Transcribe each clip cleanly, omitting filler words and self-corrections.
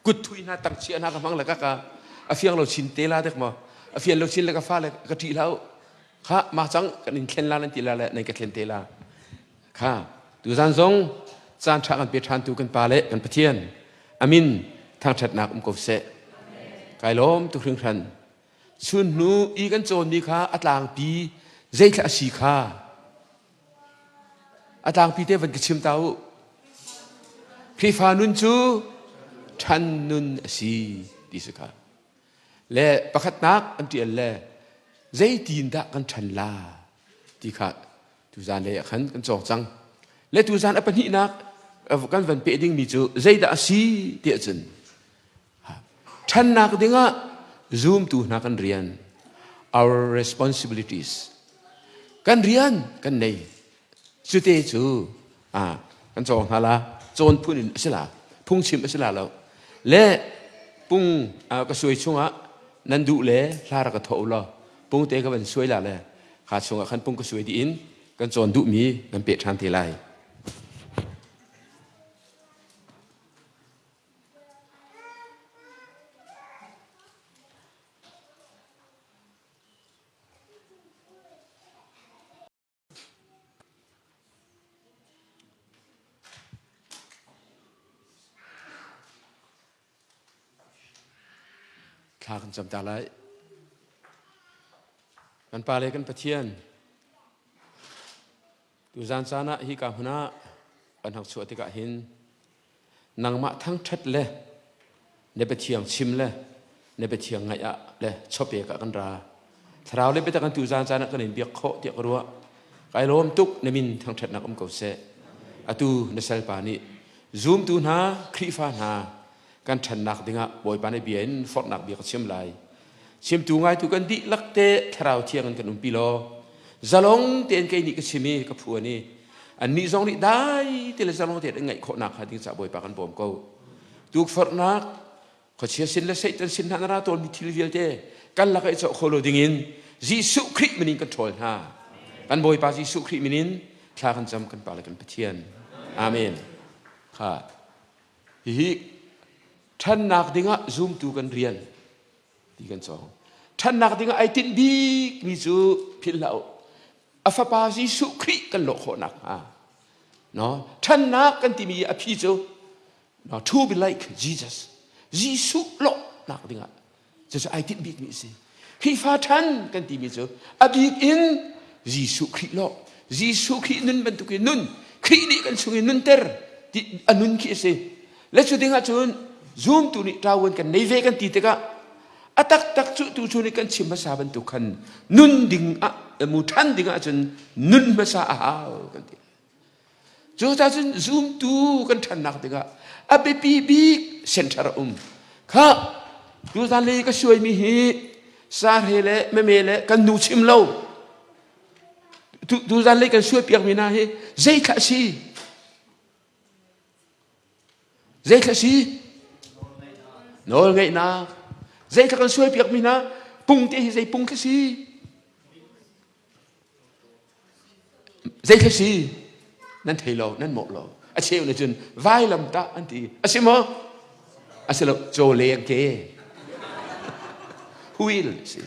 Kut thui hna tang chia hna ka hmang le ka ka a fiang lo chin te la dek maw? A fian lo chin le ka fa le ka ṭih hlah u. Kha ma cang kan in thlen la nan ti la le nan ka thlen te la. Kha tuzan zong caan ṭha kan pe ṭhan tu kan pa le kan Pathian amin thangṭhatnak um ko seh. Kai lawm tu hringhran. Chun hnu i kan cawnmi kha a tlangpi zeithla a si kha a tlangpi te van ka chim ta u. Khrihfa nun cu ṭhan nun a si ti si kha. Le pakhatnak an ṭial le zeitin dah kan ṭhan la ti kha tuzan lei ah khan kan cawng cang. Le tuzan a pahnihnak kan van peh dingmi cu zeidah a si tiah cun ṭhannak dingah zumtu hna kan rian our responsibilities kan rian kan nei cute cu kan cawng hna la cawn phun in a si la phungchim a si la lo le pung ka suai chungah nan duh le hla rak ka thawh law pung te ka van suai la le kha chungah khan pung ka suai dih in kan cawn duhmi kan peh ṭhan te lai. Thla kan cam ta lai. Kan Pa le kan Pathian, tuzan caan ah hika hmun ah kan hak chuah tikah hin nangmah thangṭhat le na biathiang chim le na biathiang ngaih ah le chawpek ah kan ra. Thlarau le biatak kan tuzan caan ah kan in biak khawh tiah ka ruah. Kai lawm tuk na min thangṭhatnak um ko seh. Atu na salpa nih zumtu hna Khrihfa hna kan ṭhannak dingah Bawipa nih bia in forhnak bia ka chim lai. Chimtu ngaitu kan dihlak te thlarau thiang in kan umpi law zalong tein kei nih ka chim i ka phuan i annih zong nih dai te le zalong tein an ngaih khawhnak hnga ding caah Bawipa kan bawm ko. Tukforhnak khuachia sin le Satan sin hna na ra tawnmi thil vialte kan lakah i cawh kho lo dingin Jesuh Khrih min in kan ṭhawl hna. Kan Bawipa Jesuh Khrih min in thla kan cam kan Pa le kan Pathian. Amen. Kha hihi ṭhannak dingah zumtu kan rian ti kan cawng. Ṭhannak dingah ai tinh bikmi cu philh hlah u. A fapa Jesuh Khrih kan lawh khawh nakhnga. No, ṭhannak kan timi a phi cu no, to be like Jesus. Jesuh lawhnak dingah cucu ai tinh bikmi a si. Khrihfa ṭhan kan timi cu a bik in Jesuh Khrih lawh. Jesuh Khrih nun bantukin nun, Khrih nih kan chung in nunter ti a nun khi a si. Le cu dingah cun zumtu nih ṭawan kan nei ve kan ti tikah a taktak cu tu cu nih kan chim hmasa bantuk khan nun ding ah mu ṭhan ding ah cun nun hmasa a hau kan ti. Cucaah cun zumtu kan ṭhannak tikah a biapi bik center a um. Kha tuzan lei ka suaimi hi sarhe le meme le kan nu chim lo. Tuzan lei kan suaipiakmi hna hi zeithla a si? Zeithla si? Nawl ngeihnak. Zeithla kan suaipiakmi hna pung te hi zei pung khi si? Zeithla si? Nan thei lo, nan mawh lo. A cheu nih cun vailam tah an ti. A si maw? A si lo, caw leng ke. Wheel si.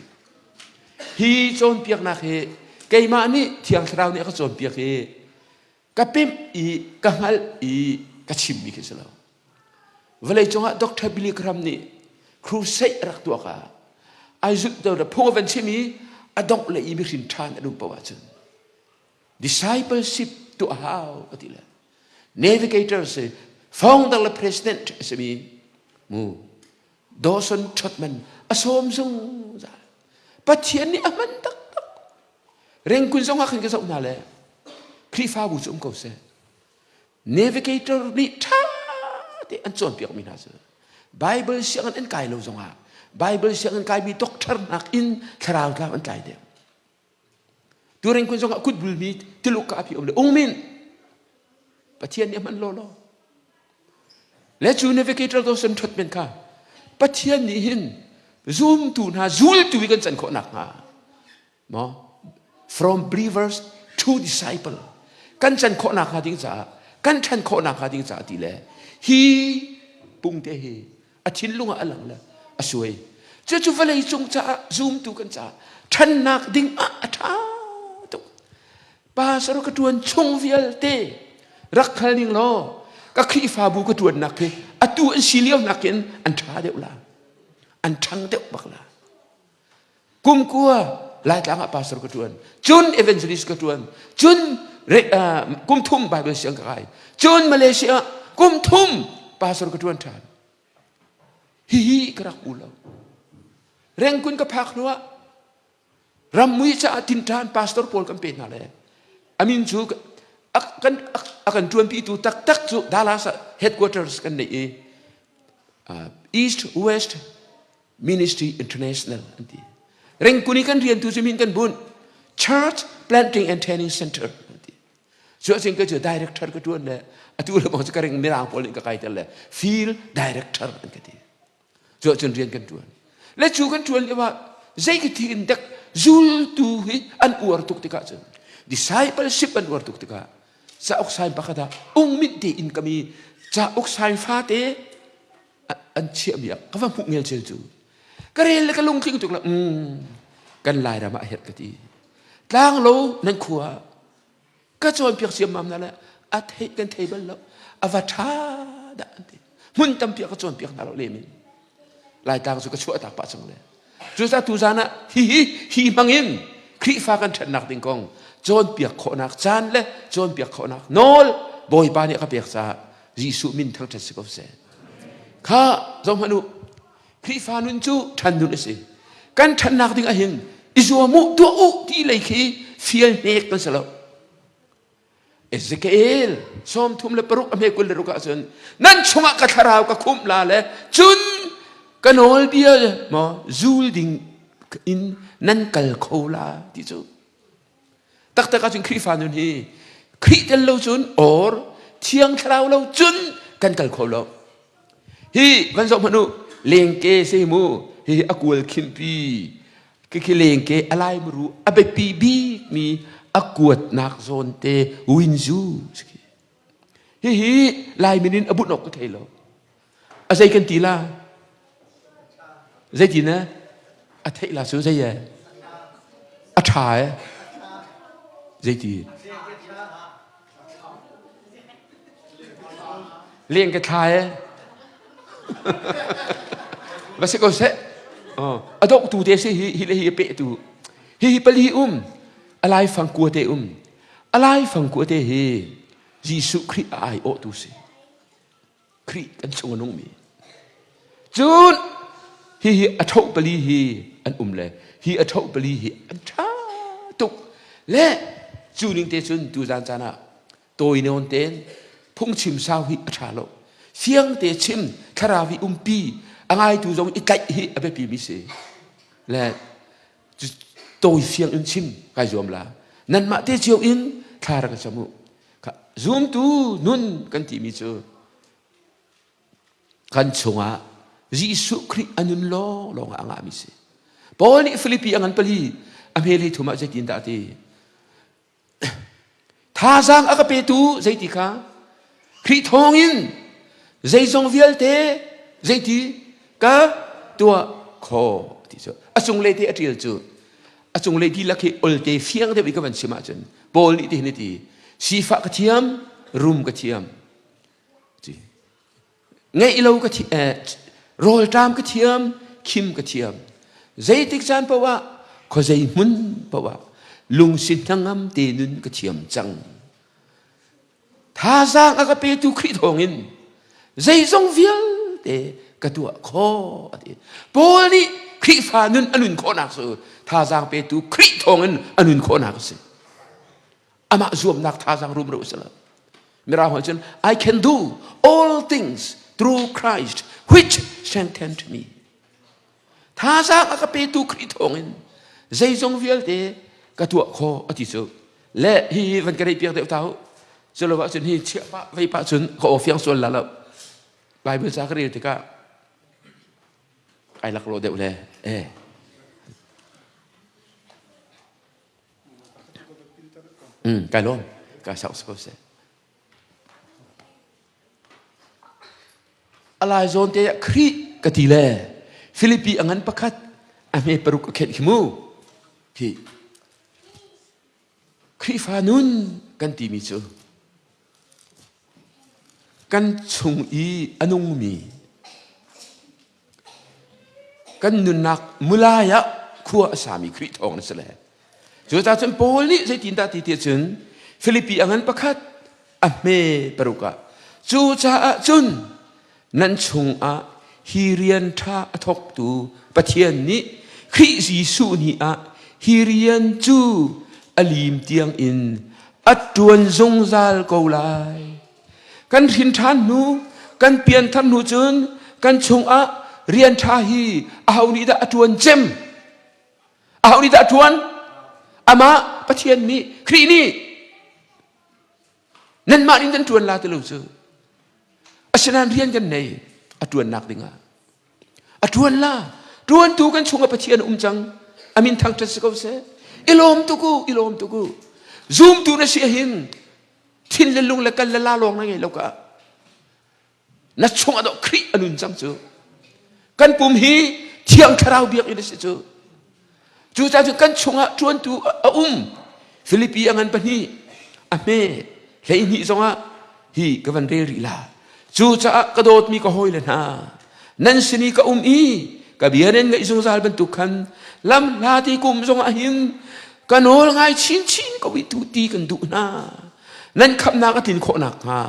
Hi cawnpiaknak hi keimah nih Thiang Thlarau nih a ka cawnpiak hi ka pimh i ka hngalh i ka chimmi khi si lo. Vawlei cungah Dr. Billy Graham nih crusade a rak tuah ka ai zulh to phung a van chim i a dongh le i mihrin ṭhan an um paoh ahcun discipleship tuah hau a ti le navigator si founder le president a simi mu Dawson Trotman a sawm zungzal Pathian nih a hman taktak Rengkun zong ah khan ka zoh hna le Khrihfabu cu um ko seh. Navigator nih ṭha te an cawnpiakmi hna cu Bible sianginn an kai lo zongah Bible sianginn kaimi doctor nakin thlarau tlau an tlai deuh. Tu rengkun zongah kut bulmi tiluk ka api um le ungmin Pathian nih a hman law law. Le cu navigator Dawson ṭhut men kha Pathian nih hin zumtu hna zultu i kan can khawh nakhnga maw from believers to disciple kan can khawh nakhnga ding caah kan ṭhan khawh nakhnga ding caah ti le hi pung te hi A thinlung ah a lang le a suai. Cucu vawlei cung caah zumtu kan caah ṭhannak ding ah a ṭha tuk. Pastor ka ṭuan chung vialte rak hngal ning law ka Khrihfabu ka ṭuannak hi atu an si lio nakin an ṭha deuh la. An ṭhang deuh bak la. Kum kua Laitlang ah pastor ka ṭuan. Cun evangelist ka ṭuan. Cun kum thum Bible siang ka kai. Cun Malaysia kum thum pastor ka ṭuan ṭhan. Hihi ka rak u lo. Rengkun ka phak hnuah rammui caah tinṭan pastor pawl kan pe hna le amin cu a kan ṭuanpitu taktak cu Dallas ah headquarters kan neih i East West Ministry International an ti. Rengkun i kan rian tu cu min kan bunh Church Planting and Training Center an ti. Cu ahcun ka cu director ka tuan le atu le bang cu ka ring mirang pawl nih ka kai tel le field director an ka ti. Cu ahcun rian kan tuan. Le cu kan tuan lio ah zei ka thi in dek zultu hi an uar tuk tikah cun discipleship an uar tuk tikah cauk sign pakhat ah ungmit te in kami cauk sign fate an chiahmi ah ka va hmuh ngelcel cu ka rel le ka lungtling tuk la mm, kan Lairam ah a herh ka ti tlanglo nan khua ka cawnpiak siammam na le a theih kan thei bal lo a va ṭha dah an ti hmun tampi ka cawnpiak hna lo lemin Laitlang cu ka chuah tak pah cang le cucaah tuzan ah hi hi hi hmangin Khrihfa kan ṭhatnak ding kong cawnpiak khawhnak caan le cawnpiak khawhnak nawl Bawipa nih a ka pek caah Jesuh min thangṭhat si ko seh. Kha zohhmanh u Khrihfa nun cu ṭhan nun a si. Kan ṭhannak ding ahhin i zuam u tuah u ti lei khi fial hnek kan si lo. Ezekiel 36 a hme 26 ahcun nan chungah ka thlarau ka khumh la le cun ka nawlbia maw zul ding in nan kal kho la ti cu Taktak ahcun Khrihfa nun hi Khrih tel lo cun or Thiang Thlarau lo cun kan kal kho lo. Hi van zoh hmanh u lengke si mu hi a kual khimpi khi lengke a lai muru a biapi bik mi a kuatnak zawn te winzu hihi lai min in a bunh awk ka thei lo A zei kan ti la? Zeitin eh? A theih la cu zei eh? A ṭha eh? Zeiti? Leng ka thla eh? Va si ko seh. A dok tu te si hi hi le hi a peh tu. Hi hi pali um. A lai fang kua te um. A lai fang kua te hi Jesuh Khrih a ai awh tu si. Khrih kan chung a nungmi. Cun hihi a ṭho pali hi an um le hi a ṭho pali hi an ṭha tuk le cu ning te cun tuzan caan ah tawi nawn tein phungchim sau hi a ṭha lo fiang te chim thlarau hi umpi a ngaitu zong i tlaih hi a biapi mi si le tawi fiang in chim kai zuam la nanmah te cio in thla rak cam u Zumtu nun kan timi cu kan chungah Jesuh Khrih a nun lawnglawng ah a ngahmi si. Paul nih Filipi a ngan pali a hme hlei thum ah zeitin dah a ti? Thazaang a ka petu zeiti kha Khrih thawngin zeizong vialte zeiti ka tuah khawh ti cu a cunglei te a ṭial cu a cunglei dihlak hi olte fiang deuh i ka van chim ahcun Paul nih tihin a ti sifah ka thiam rum ka thiam ngeih lo ka eh, rawlṭam ka thiam khim ka thiam zeitik caan paoh ah khuazei hmun paoh ah lungsi hnangam te nun ka thiam cang Thazaang a ka petu Khrih thawngin zeizong vialte ka tuah khawh a ti. Paul nih Khrihfa nun a nun khawhnak cu thazaang petu Khrih thawngin a nun khawhnak a si. Amah zuamnak thazaang rumro a si lo. Mirang holh cun I can do all things through Christ which strengthened me. Thazaang a ka petu Khrih thawngin zeizong vialte ka tuah khawh a ti cu. Le hi van ka reih piak deuh ta u. Cu lo ahcun hi chiah pah vei pah cun ka aw fiang sual la lo. Bible ca ka rel tikah ai lak lo deuh le eh. Mm, kai lawm. Ka sau ko seh. A lai zawn te ah Khrih. ka ti le Filipi a ngan pakhat a hme paruk a khenh khi mu. Hi Khrihfa nun kan timi cu kan chung i a nungmi kan nunnak mulai ah khua a sami Khrih thawng na si le. Cucaah cun Paul nih zeitindah ti ti cun Filipi a ngan pakhat a hme paruk ah cucaah cun nan chungah hi rian ṭha a thawktu Pathian nih Khrih Jesuh ni ah hi rian cu a lim tiangin a ṭuan zungzal ko lai. Kan hrin ṭhan hnu, kan pianthar hnu cun kan chungah rian ṭha hi aho nih dah a ṭuan cem? Aho nih dah a ṭuan? Amah Pathian nih, Khrih nih. Nanmah nih nan ṭuan la ti lo cu. Asinain rian kan nei a ṭuannak dingah. A ṭuan la. Ṭuantu kan chungah Pathian um cang. A min thangṭhat si ko seh. I lawm tuk u, i lawm tuk u. Zumtu na si ahhin thin le lung le kal le la lawng na ngei lo ka. Na chungah dawh Khrih a nun cang cu. Kan pum hi Thiang Thlarau biakinn a si cu. Cucaah cun kan chungah ṭuantu a um. Filipi a ngan pahnih, a hme 12 zongah hi ka van rel rih la. Cucaah ka dawtmi ka hawile hna, nan sin i ka um i ka bia nan ngaih zungzal bantuk khan lam hla ti kum zongah hin ka nawl ngai chinchin ko i tu ti kan duh hna. Nan khamhnak a tlin khawh nakhnga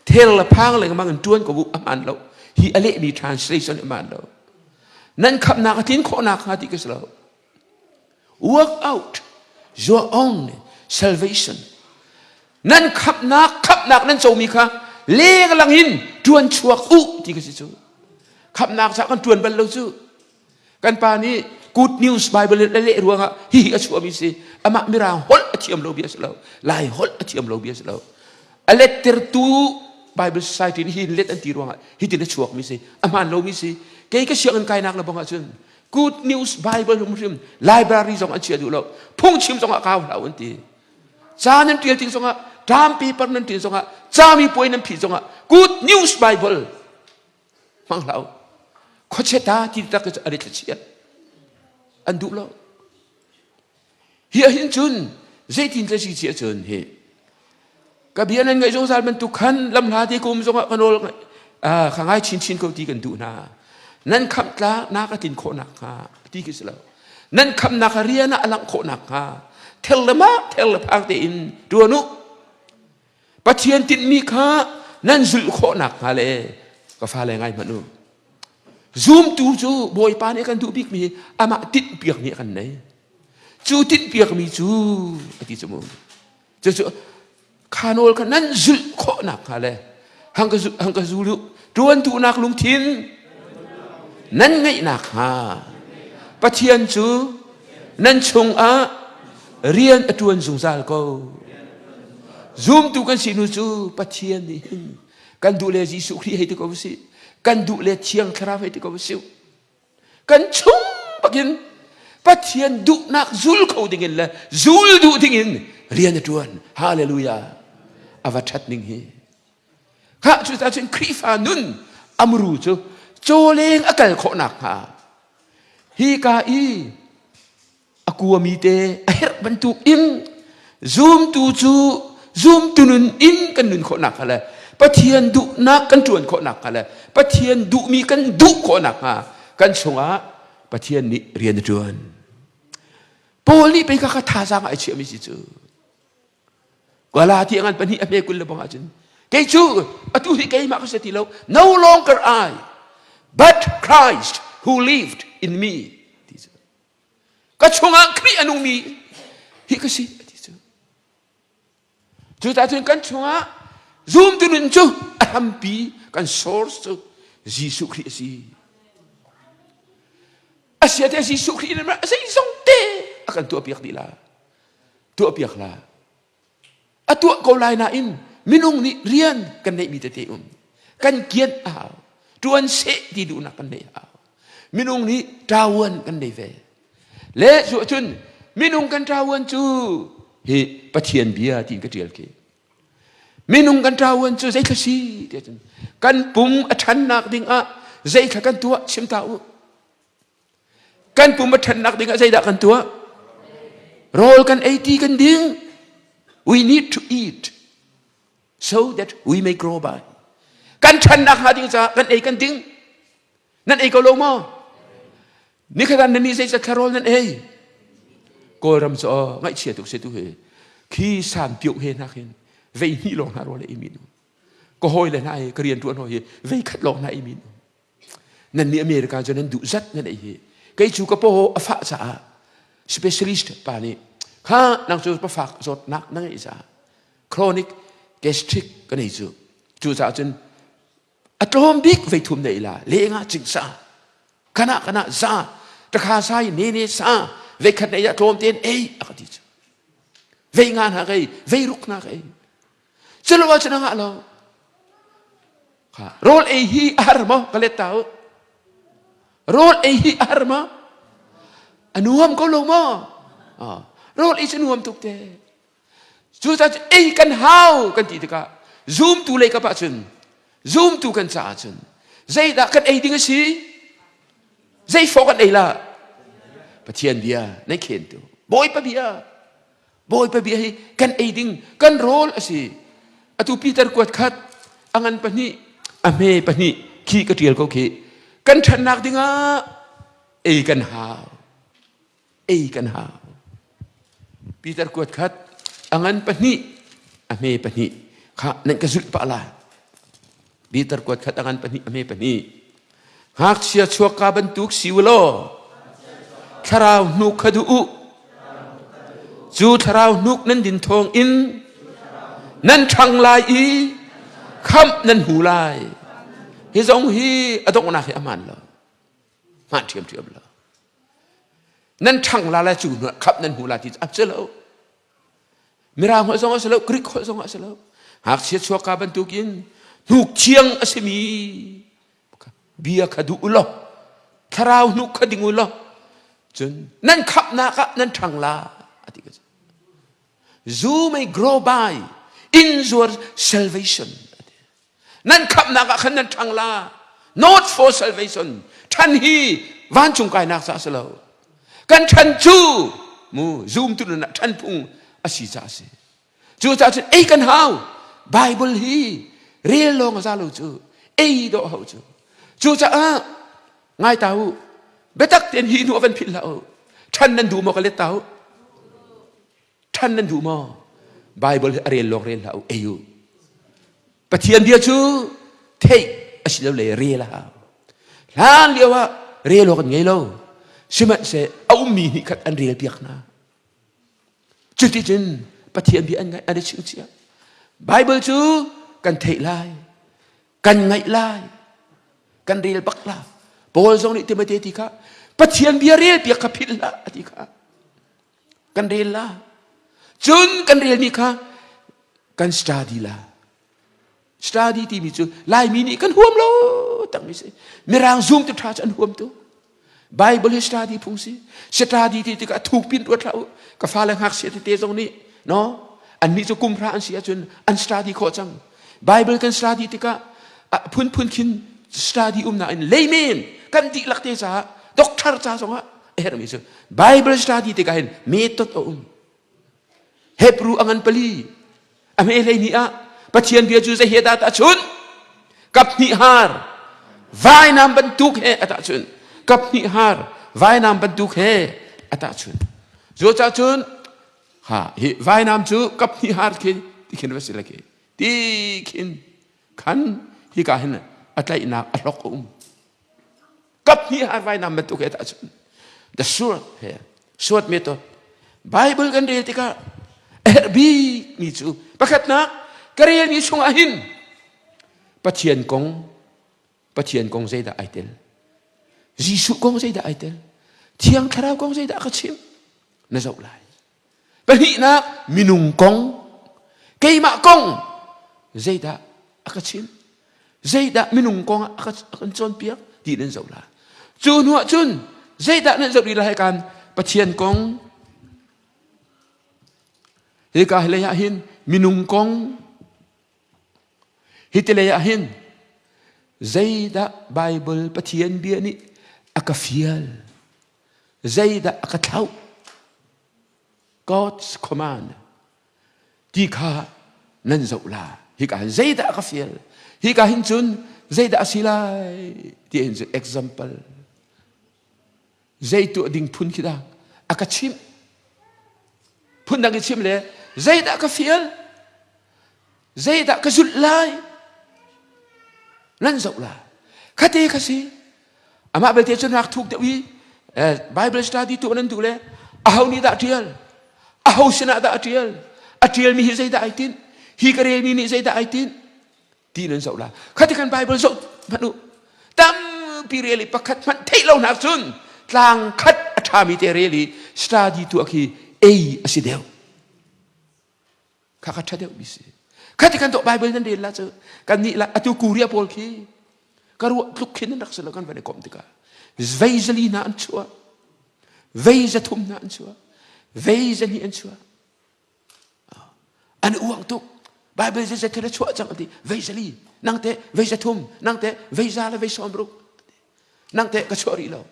thel le phang lengmang in ṭuan ko u a hmaan lo. Hi a lehmi translation a hmaan lo. Nan khamhnak a tlin khawh nakhnga ti ka si lo. Work out your own salvation. Nan khamhnak khamhnak nan comi kha lenglang in ṭuan chuak u ti ka si cu. Khamhnak ca kan ṭuan bal lo cu. Kan pa nih Good News Bible in a leh ruangah hihi a chuahmi si. Amah mirang holh a thiam lo bia si lo. Lai holh a thiam lo bia si lo. A lettertu Bible Society nih hi let an ti ruangah hitin a chuakmi si. A hmaan lomi si. Kei ka sianginn kainak le bang ahcun Good News Bible hrimhrim library zong an chia duh lo. Phungchim zong ah kau hlah an ti. Ca nan tial tik zongah, term paper nan tial zongah, cami puai nan phih zongah Good News Bible hmang hlah u khuachia ta ti tak cu an i thlachiat an duh lo hi ahhin cun zeitin tla si si ahcun hi ka bia nan ngaih zungzal bantuk khan lamhla te kum zongah ka nawl ka ngai chinchin ko ti kan duh hna nan khamh tla na ka tlin khawh nak hnga ti khi si lo nan khamnak rian ah a langh khawh nak hnga thel le mah thel le phang tein tuan u Pathian tinhmi kha nan zulh khawh nakhnga le ka fale ngai hmanh u. Zumtu cu Bawipa nih kan duh bikmi amah tinhpiakmi a kan nei. Cu tinhpiakmi cu a ti cu mu. Cucu kha nawl kha nan zulh khawh nakhnga le hang ka hang ka zul u. Ṭuan duhnak lungthin nan ngeih nakhnga Pathian cu nan chungah rian a ṭuan zungzal ko. Zumtu kan si nu cu Pathian nih hin kan duh le Jesuh Khrih hei ti ko usih. Kan duh le Thiang Thlarau hei ti ko usih. Kan chung bakin Pathian duhnak zul kho dingin le zul duh dingin rian a ṭuan. Hallelujah. A va ṭhat ning hi. Khah cucaah cun Khrihfa nun amru cu cawleng a kal khawh nakhnga hi ka i a kuami te a herh bantuk in zumtu cu zumtu nun in kan nun khawh nakhnga le Pathian duhnak kan ṭuan khawh nakhnga le Pathian duhmi kan duh khawh nakhnga kan chungah Pathian nih rian a ṭuan. Paul nih pei kha kha thazaang ai chiahmi si cu. Galati ngan pahnih a hme 20 le bang ahcun kei cu atu hi keimah ka si ti lo no longer I but Christ who lived in me ti cu ka chungah Khrih a nungmi hi ka si a ti cu cucaah cun kan chungah zumtu nun cu a hrampi kan source cu Jesuh Khrih a si a sia te Jesuh Khrih in zeizong te a kan tuahpiak dih la tuahpiak la a tuah ko lai nain minung nih rian kan neihmi tete um kan kian a hau ṭuan seh ti duhnak kan neih a hau minung nih ṭawan kan nei ve le cu cun minung kan ṭawan cu hi Pathian bia tiin ka ṭial khi minung kan ṭawan cu zeithla si ti cun kan pum a ṭhannak dingah Zei kha kan tuah chim ta u. Kan pum a ṭhannak dingah zeidah kan tuah? Rawl kan ei ti kan ding. We need to eat so that we may grow by. Kan ṭhannak hnga ding caah kan ei kan ding. Nan ei ko lo maw? Nikhat nan nih zeizat thla rawl nan ei? Kawlram cu aw ngaihchia tuk se tu hi. Khi san piuh he hna khin vei hnih lawng hna rawl ei mi nu. Ka hawi le hna hi ka rian ṭuan hawi hi vei khat lawng hna ei mi nu. Nan nih America cu nan duh zat nan ei hi. Kei cu ka paw a fah caah specialist pa nih kha nang cu pafak zawtnak na ngeih caah chronic gastric ka nei cu. Cucaah cun a tlawm bik vei thum nei la lengah cing sa kana kana za takha sa i ne ne sa vei khat nei ah tlawm tein ei a ka ti cu vei nga hna kei vei ruk hna kei culo ah cun a ngah lo rawl ei hi a har maw ka let ta u rawl ei hi a har maw a nuam ko lo maw rawl ei cu nuam tuk te Cucaah ei kan hau kan ti tikah zumtu lei kap ahcun zumtu kan caah cun zeidah kan ei ding a si? Zei fawh kan ei la? Pathian bia nan khentu Bawipa bia Bawipa bia hi kan ei ding kan rawl a si. Atu Peter kuat khat a ngan pahnih a hme pahnih khi ka ṭial ko khi kan ṭhannak dingah ei kan hau. Ei kan hau. Peter kuat khat a ngan pahnih a hme pahnih kha nan ka zulh pah lai. Peter kuat khat a ngan pahnih a hme pahnih. Ngakchia chuakka bantuk si u law thlarau hnuk kha duh u. Cu thlarau hnuk nan din thawng in nan ṭhang lai i khamh nan hmu lai. Hi zong hi a donghnak hi a hmaan lo. Hmaan ṭhiamṭhiam lo. Nan ṭhang la lai cu khap nan hmu la ti a si lo. Mirang holh zong a si lo, Greek holh zong a si lo. Ngakchia chuakka bantukin hnuk thiang a simi bia kha duh u law thlarau hnuk kha ding u law cun nan khapnak ah nan ṭhang la a ti ka You may grow by in your salvation. Nan khamhnak ah khan nan ṭhang la. Not for salvation. Ṭhan hi vancung kainak ca a si lo. Kan ṭhan cu mu zumtu nun ah ṭhan phung a si ca a si. Cucaah cun ei kan hau. Bible hi rel lawng a za lo cu. Ei dawh hau cu. Cucaah ngai ta u. Biatak tein hi hnu a van philh hlah u. Ṭhan nan duh maw ka let ta u. Ṭhan nan duh maw? Bible hi a rel lawng rel hlah u, ei u. Pathian bia cu theih a si lo le rel a hau. Hlan lio ah rel awk an ngei lo. Sihmanhseh a ummi nih khat an rel piak hna. Cuticun Pathian bia an ngaih an i chingchiah. Bible cu kan theih lai, kan ngaih lai, kan rel bak la. Paul zong nih Timote ti kha Pathian bia rel piak kha philh hlah a ti kha. Kan rel la. Cun kan relmi kha kan study la. Study timi cu Laimi nih kan huam lo takmi si. Mirang zoom tu ṭha cu an huam tu. Bible hi study phung si. Study ti tikah thuk pin ruat hlah u. Ka fale ngakchia tete zong nih no annih cu kum hra an si ahcun an study khawh cang. Bible kan study tikah phunphun khin study um nain layman kan dihlak te caah doctor ca zongah a herhmi cu Bible study tikah hin method a um. Hebrew a ngan pali a hme hlei ni ah Pathian bia cu zei he dah tahchunh kap hnih har vainam bantuk he a tahchunh kap hnih har vainam bantuk he a tahchunh cu cun ha hi vainam cu kap hnih har khi ti khin va si le khi ti khin khan hika hin a tlaihnak a hlok a um Kap hnih har vainam bantuk he tahcun the sword he sword method Bible kan rel tikah a herh bik mi cu pakhatnak ka relmi chungah hin Pathian kong Pathian kong zeidah ai tel Jesuh kong zeidah ai tel Thiang Thlarau kong zeidah ka chim na zoh lai Pahnihnak minung kong keimah kong zeidah a ka chimh zeidah minung kong ah a kan cawnpiak ti nan zoh lai cu hnu ah cun zeidah nan zoh rih lai kan Pathian kong hika hi lei ah hin minung kong hi ti lei ah hin. Zeidah Bible Pathian bia nih a ka fial? Zeidah a ka thlauh? God's command ti kha nan zoh la. Hika hin zeidah a ka fial? Hika hin cun zeidah a si lai? Ti hin cun example. Zei tuah ding phun khi dah a ka chimh? Phun dang i chim le zeidah ka fial? Zeidah ka zulh lai? Nan zoh la. Khate kha si. Amah belte cu nak thuk deuh i Bible study tuah nan duh le aho nih dah ṭial? Aho sinah dah a ṭial? A ṭialmi hi zeidah ai tinh? Hi ka relmi nih zeidah ai tinh? Ti nan zoh la. Khati kan Bible zoh hmanh u. Tampi rel i pakhat hmanh theih lo nak cun tlang khat a ṭhami te rel i study tuah khi ei a si deuh. Kha kha ṭha deuh mi si. Khati kan tuah Bible nan rel la cu kan nih la atu Korea pawl khi ka ruah tluk khin an rak si lo kan van i komh tikah vei zali hna an chuah vei zathum hna an chuah vei zahnih an chuah an uang tuk Bible zeizat thil a chuah cang an ti vei zali nang te vei zathum nang te vei za le vei sawm ruk nang te ka chuah rih lo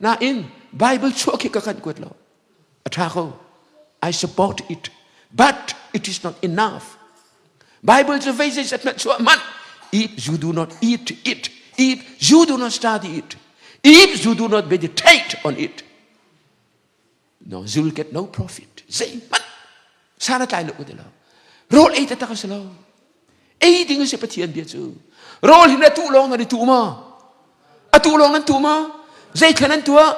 nain Bible chuah khi ka kan kuat lo a ṭha ko I support it but it is not enough Bible cu vei zeizat hmanh chuah hmanh if you do not eat it if you do not study it if you do not meditate on it no you'll get no profit zeihmanh san a tlai lo ti lo rawl ei taktak a si lo ei ding a si Pathian bia cu rawl hin a tuh lawng nan i tuh ma a tuh lawng nan tuh ma zeithla nan tuah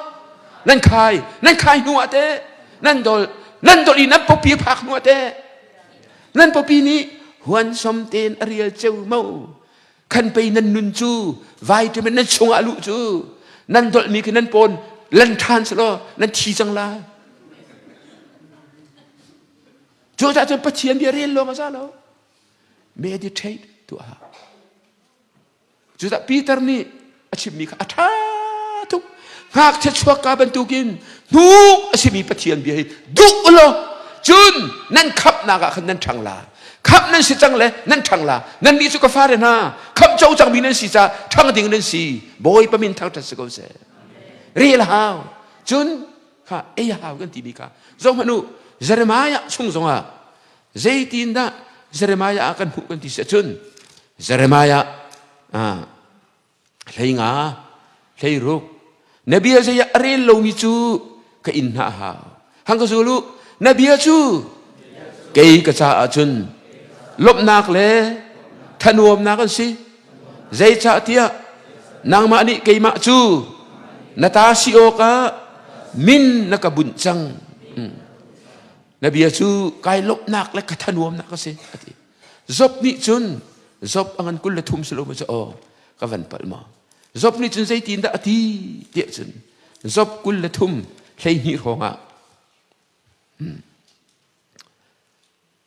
nan khai nan khai hnu ah teh nan dol nan dol i nan popi a phak hnu ah teh nan popi nih huan som tein a rial ceu mo khan pei nan nun cu vitamin nan chungah luh cu nan dolhmi khi nan pawn lan ṭhan selaw nan thi cang lai Cucaah cun Pathian bia rel lawng a za lo. Meditate tuah. Cucaah Peter nih a chimmi kha a ṭha tuk. Ngakchia chuakka bantukin hnuk a simi Pathian bia hi duh u law cun nan khamhnak ah khan nan ṭhang la. Khamh nan si cang le nan ṭhang la. Nannih cu ka fale hna, khamh co cangmi nan si caah ṭhang ding nan si. Bawipa min thangṭhat si ko seh. Rel hau. Cun kha ei a hau kan timi kha zohhmanh u Jeremiah chung zongah zeitindah Jeremiah ah kan hmuh kan ti si ahcun Jeremiah hlei nga hlei ruk na bia zei ah a rel lomi cu ka inn hna a hau hang ka zul u na bia cu kei ka caah cun lawmhnak le thanuamnak an si Zeicahtiah nangmah nih keimah cu na ta si awkah min na ka bunh cang. Hmm. Na bia cu kai lawmhnak le ka thanuamnak a si a ti. Job nih cun Job a ngan 23 si lo maw cu aw ka van palh maw. Job nih cun zeitin dah a ti tiah cun Job 23 12 hrawng ah hmm.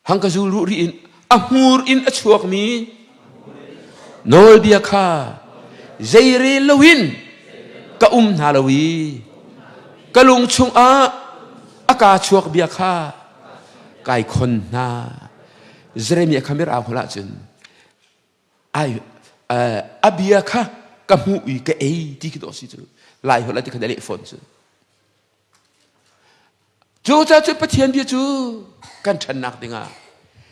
Hang ka zul ruh rih in a hmur in a chuakmi nawlbia kha zeirel loin ka um hna lo i ka lung chungah a kaa chuak bia kha kai khon hna. Jeremiah kha mirang holh ahcun ai a bia kha ka hmuh i ka ei ti khi dawh si cu lai holh ah ti kha na leh fawn cu. Cucaah cun Pathian bia cu kan ṭhannak dingah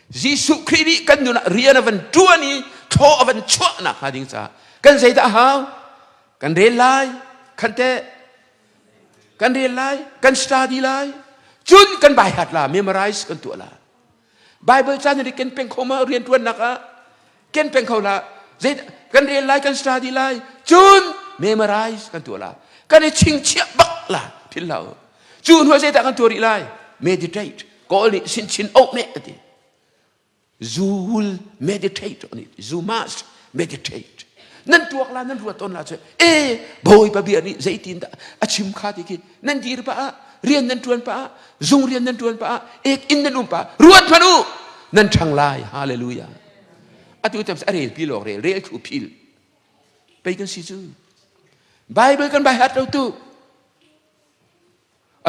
Jesuh Khrih nih kan nun ah rian a van ṭuan i thaw a van chuahnak hnga ding caah kan zeidah a hau? Kan rel lai, khan teh kan rel lai, kan study lai, cun kan baihat la, memorize kan tuah la. Bible ca nih ken peng kho ma rian ṭuannak ah ken peng kho la zei kan rel lai kan study lai cun memorize kan tuah la kan i chingchiah bak la phil hlah u cu hnu zeidah kan tuah rih lai meditate kawl nih sin chin oh me ati you will meditate on it you must meditate nan tuak la nan ruat on la cu e bawipa bia nih zeitin dah a chim kha ti khi nan dir pah ah rian nan ṭuan pah ah zung rian nan ṭuan pah ah ek inn nan um pah ruat hmanh u nan ṭhang lai hallelujah atu tam a rel pi lawng rel rel thu phil pei kan si cu bible kan bai hat lo tu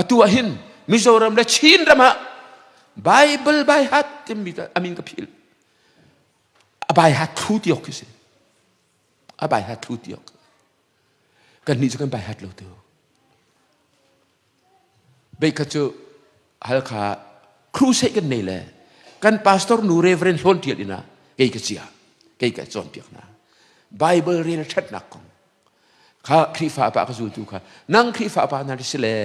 atu ah hin mizoram le chin ram ah bible bai hat timi amin ka phil a bai hat thlu ti ok khi si. A bai hat thlu ti ok. Kan nih cu kan bai hat lo tu. Bei kha cu Halkha crusade kan nei le kan pastor nu Reverend Hlawn Tial ina kei ka chia kei ka cawnpiak hna. Bible rel ṭhatnak kong kha Khrihfa pa ka zultu kha nang Khrihfa pa na si le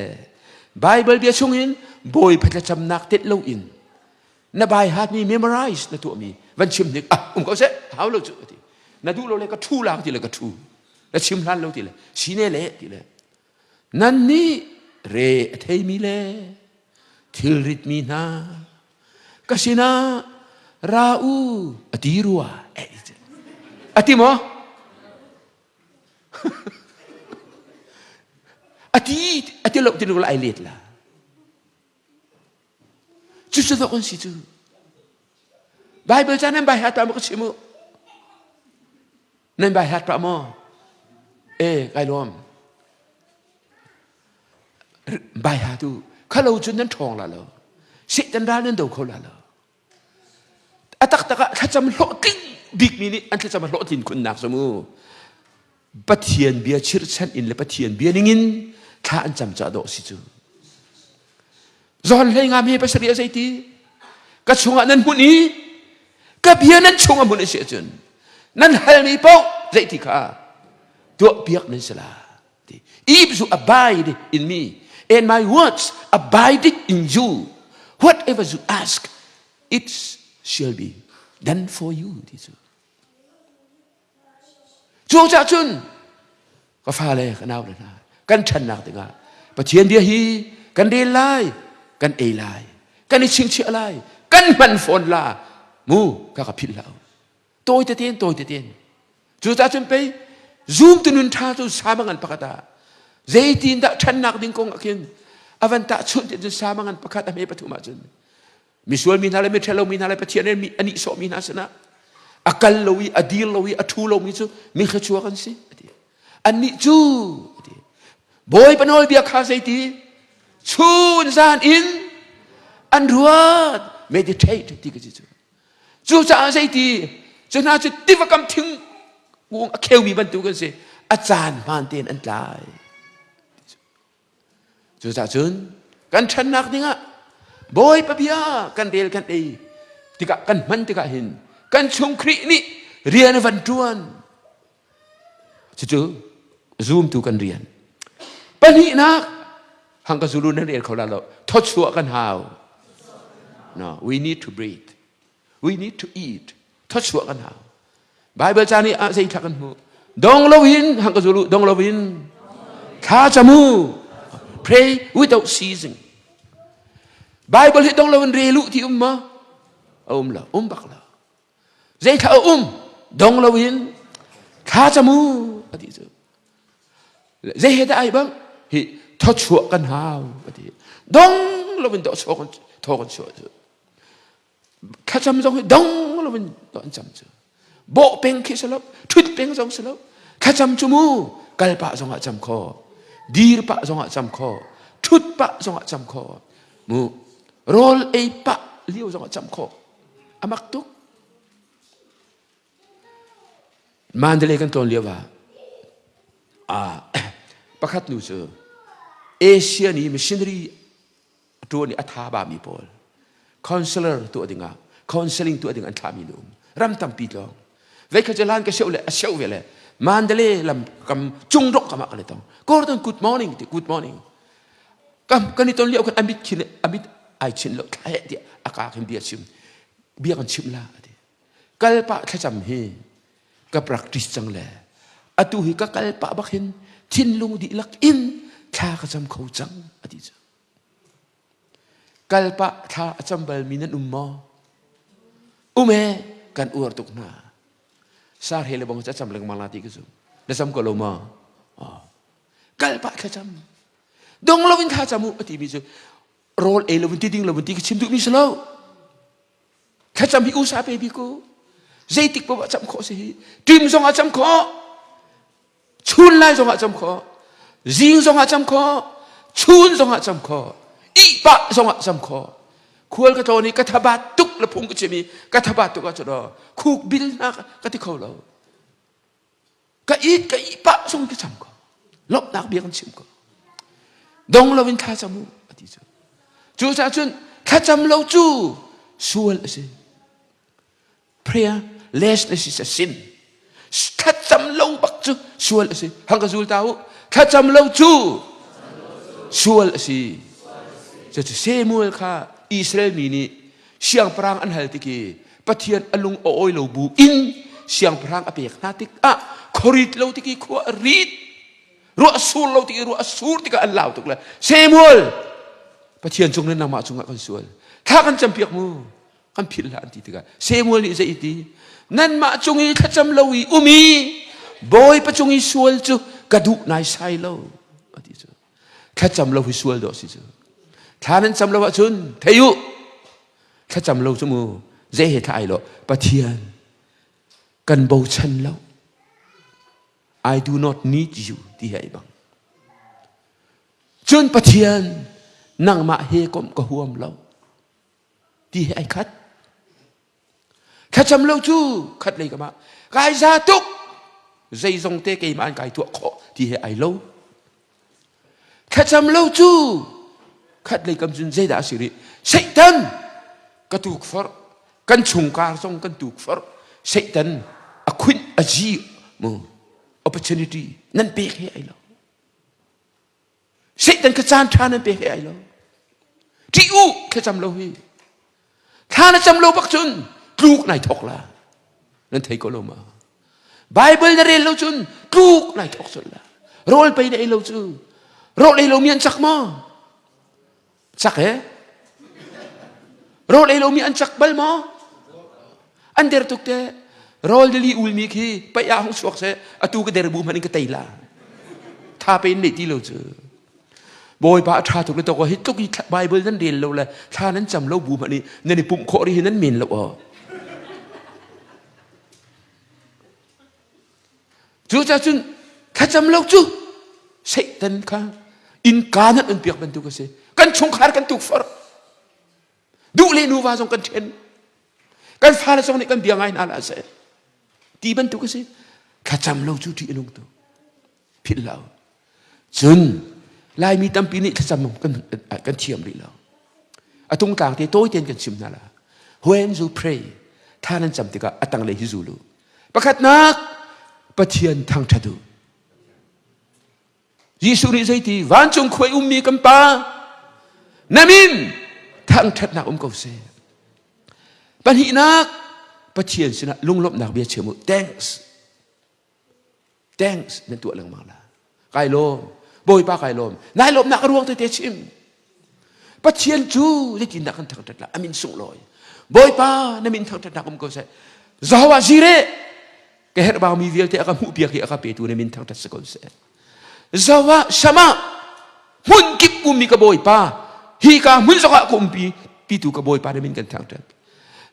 Bible bia chungin Bawipa thlacamnak tet lo in na bai hatmi memorize na tuahmi van chim hnik ah um ko seh hau lo cu ti na duh lo le ka ṭhu lang ti le ka ṭhu na chim hlan lo ti le sine le ti le nan nih re a theimi le thilrit mi hna ka sinah ra u a ti rua a ti maw a ti a ti lo ti lo ai let la Cucu dawh kan si cu. Bible ca nan bai hat pah maw ka chim u? Nan bai hat pah maw? E, kai lawm. Bai ha tu khalo cun nan ṭhawng la lo. Satan ral nan do kho la lo. A taktak ah thlacam hlawhtling bikmi nih an thlacam a hlawhtlin khunnak cu mu. Pathian bia chirhchan in le Pathian bia ningin thla an cam cah dawh si cu. John hlei nga me pasarih a zeiti ka chungah nan hmun i ka bia nan chungah hmun a si ahcun nan halmi paoh zeiti kha tuah piak nan si la ti if you abide in me and my words abide in you whatever you ask it shall be done for you ti cu Cucaah cun ka fale ka naule hna kan ṭhannak dingah Pathian bia hi kan rel lai, kan ei lai, kan i chingchiah lai, kan hman fawn la mu ka ka philh hlah u. Tawi tetein tawi tetein. Cucaah cun pei zumtu nun ṭha cu sama ngan pakhat ah zeitin dah ṭhannak ding kong ah khin a van tahchunh ti cun sama ngan pakhat a hme pathum ah cun misual mi hna le miṭhalo mi hna le Pathian nih a nihsawh mi hna sinah a kal lo i a dir lo i a ṭhu lomi cu mi thluachuak an si a ti annih cu a ti Bawipa nawlbia kha zeiti chun zan in an ruat meditate ti ka ci cu cucaah zeiti cu hna cu tiva kam thing kung a kheumi bantuk an si a caan hmaan tein an tlai Cucaah cun kan ṭhannak dingah Bawipa bia kan rel kan ei tikah kan hman tikah hin kan chung Khrih nih rian a van ṭuan. Cucu zumtu kan rian. Pahnihnak hang ka zulu nan rel kho la lo thawchuah kan hau. No, we need to breathe. We need to eat. Thawchuah kan hau. Bible ca nih ah zei thla kan hmuh? Dong loin hang ka zulu dong loin thla cam u. Pray without ceasing. Bible hi dong loin rel u ti um ma? A um lo, um bak lo. Zei thla a um? Dong loin thla cam u a ti cu. Zei he dah ai bang? Hi thawchuah kan hau a ti. Dong loin dawh chuah kan thaw kan chuah cu. Thlacam zong hi dong loin an cam cu. Bawh peng khi si lo, ṭhut peng zong si lo. Thlacam cu mu kal pah zongah cam kho, dir pah zongah cam kho, ṭhut pah zongah cam kho. Mu rawl ei pah lio zongah cam kho. A mak tuk. Mandalay kan tlawn lio ah ah pakhat nu cu Asia ni missionary a ṭuan i a tha bami pawl counselor tuah dingah counseling tuah ding an thlahmi nu um ram tampi tlawng veikhat cu lan ka seuh le a seuh ve le Mandalay lam kam cung dok kam ah kan i tong Gordon good morning ti good morning kam kan i ton lio kan amit khin amit ai chin lo thla ti a ka khin bia chim bia kan chim la ati kal pah thlacam hi ka practice cang le atu hi ka kal pah bak hin thinlung dihlak in thla ka cam kho cang ati cu Kalpah thla a cam balmi nan um maw? Um e, kan uar tuk hna. Sar he le bang ca cam lengmang la ti ka zum. Na cam ko lo maw? Oh. Kalpah thla cam. Dong lo in thla cam u a timi cu rawl ei lo in ti ding lo in ti ka chim duhmi si lo. Thlacam hi usa pe bik u. Zeitik paoh ah cam khawh si hi. Ṭim zong ah cam khawh. Chun lai zong ah cam khawh. Zing zong ah cam khawh. Chun zong ah cam khawh. Ihpah zong ah cam khawh. Khual ka tlawn i ka thabat tuk le phung ka chim i ka thabat tuk ah cun khuk bil hna ka ti kho lo. Ka it ka ih pah zong ka cam ko. Lawmhnak bia kan chim ko. Dong loin thla cam u a ti cu. Cucaah cun thlacam lo cu sual a si. Prayerlessness is a sin. Thlacam lo bak cu sual a si. Hang ka zul ta u. Thlacam lo cu sual a si. Cucu Samuel kha Israel mi nih siangpahrang an hal tik i Pathian a lung a awi lo bu in siangpahrang a pek hna tikah khuarit lo tik i khua a rit ruah a sur lo tik i ruah a sur tikah an lau tuk le Samuel Pathian cung le nangmah cungah kan sual thla kan campiak mu kan philh hlah an ti tikah Samuel nih zei ti nanmah cung i thlacam lo i um i Bawipa cung i sual cu ka duh naisai lo a ti cu thlacam lo hi sual dawh si cu thla nan cam lo ahcun thei u thlacam lo cu mu zei he thla ai lo Pathian kan bochan lo I do not need you ti he ai bang cun Pathian nangmah he komh ka huam lo ti he ai khat Thlacam lo cu khat lei kam ah kai za tuk zeizong te keimah an kai tuah khawh ti he ai lo. Thlacam lo cu khat lei kam cun zeidah a si rih Satan ka tukforh kan chungkar zong kan tukforh Satan a khunh a zi mu opportunity nan pek he ai lo. Satan ka caan ṭha nan pek he ai lo. Ṭih u thlacam lo hi. Thla na cam lo bak cun tluk nai thok la. Nan thei ko lo ma? Bible na rel lo cun tluk nai thok cun la. Rawl pei na ei lo cu. Rawl ei lo mi an cak maw? Cak he? Rawl ei lomi an cak bal maw? An der tuk te. Rawl dili ulmi khi paih ah hung chuak seh atu ka der bu hmanh in ka tei la. Tha pe in nei ti lo cu. Bawipa a ṭha tuk le tok hi tluk i Bible nan rel lo le thla nan cam lo bu hmanh i nan i pumh khawh ri hi nan men lo aw. Cucaah cun thlacam lo cu Satan kha innka nan on piak bantuk a si. Kan chungkhar kan tukforh. Duh le nuva zong kan ṭhen. Kan fale zong nih kan bia ngai hna hlah seh. Ti bantuk a si. Thlacam lo cu ṭih a nung tuk. Philh lo. Cun Laimi tampi nih thlacam kan, kan thiam rih lo. A tungtlang te tawi tein kan chim hna la. When you pray, tha nan cam tikah a tanglei hi zul u. Pakhatnak, Pathian thangṭhat u. Jesuh nih zeiti vancung khuai ummi kan Pa na min thangṭhatnak um ko seh. Pahnihnak, Pathian sinah lunglawmhnak bia chim u. Thanks. Thanks nan tuah lengmang la. Kai lawm. Bawipa kai lawm. Nai lawmnak a ruang tete chim. Pathian cu zeitindah kan thangṭhat la? A min sunglawi. Bawipa na min thangṭhatnak um ko seh. Jehovah Jireh ka herh baumi vialte a ka hmuhpiak i a ka petu na min thangṭhat si ko seh. Jehovah Shammah hmun kip ummi ka Bawipa hi ka hmun zongah ka umpi pitu ka Bawipa na min kan thangṭhat.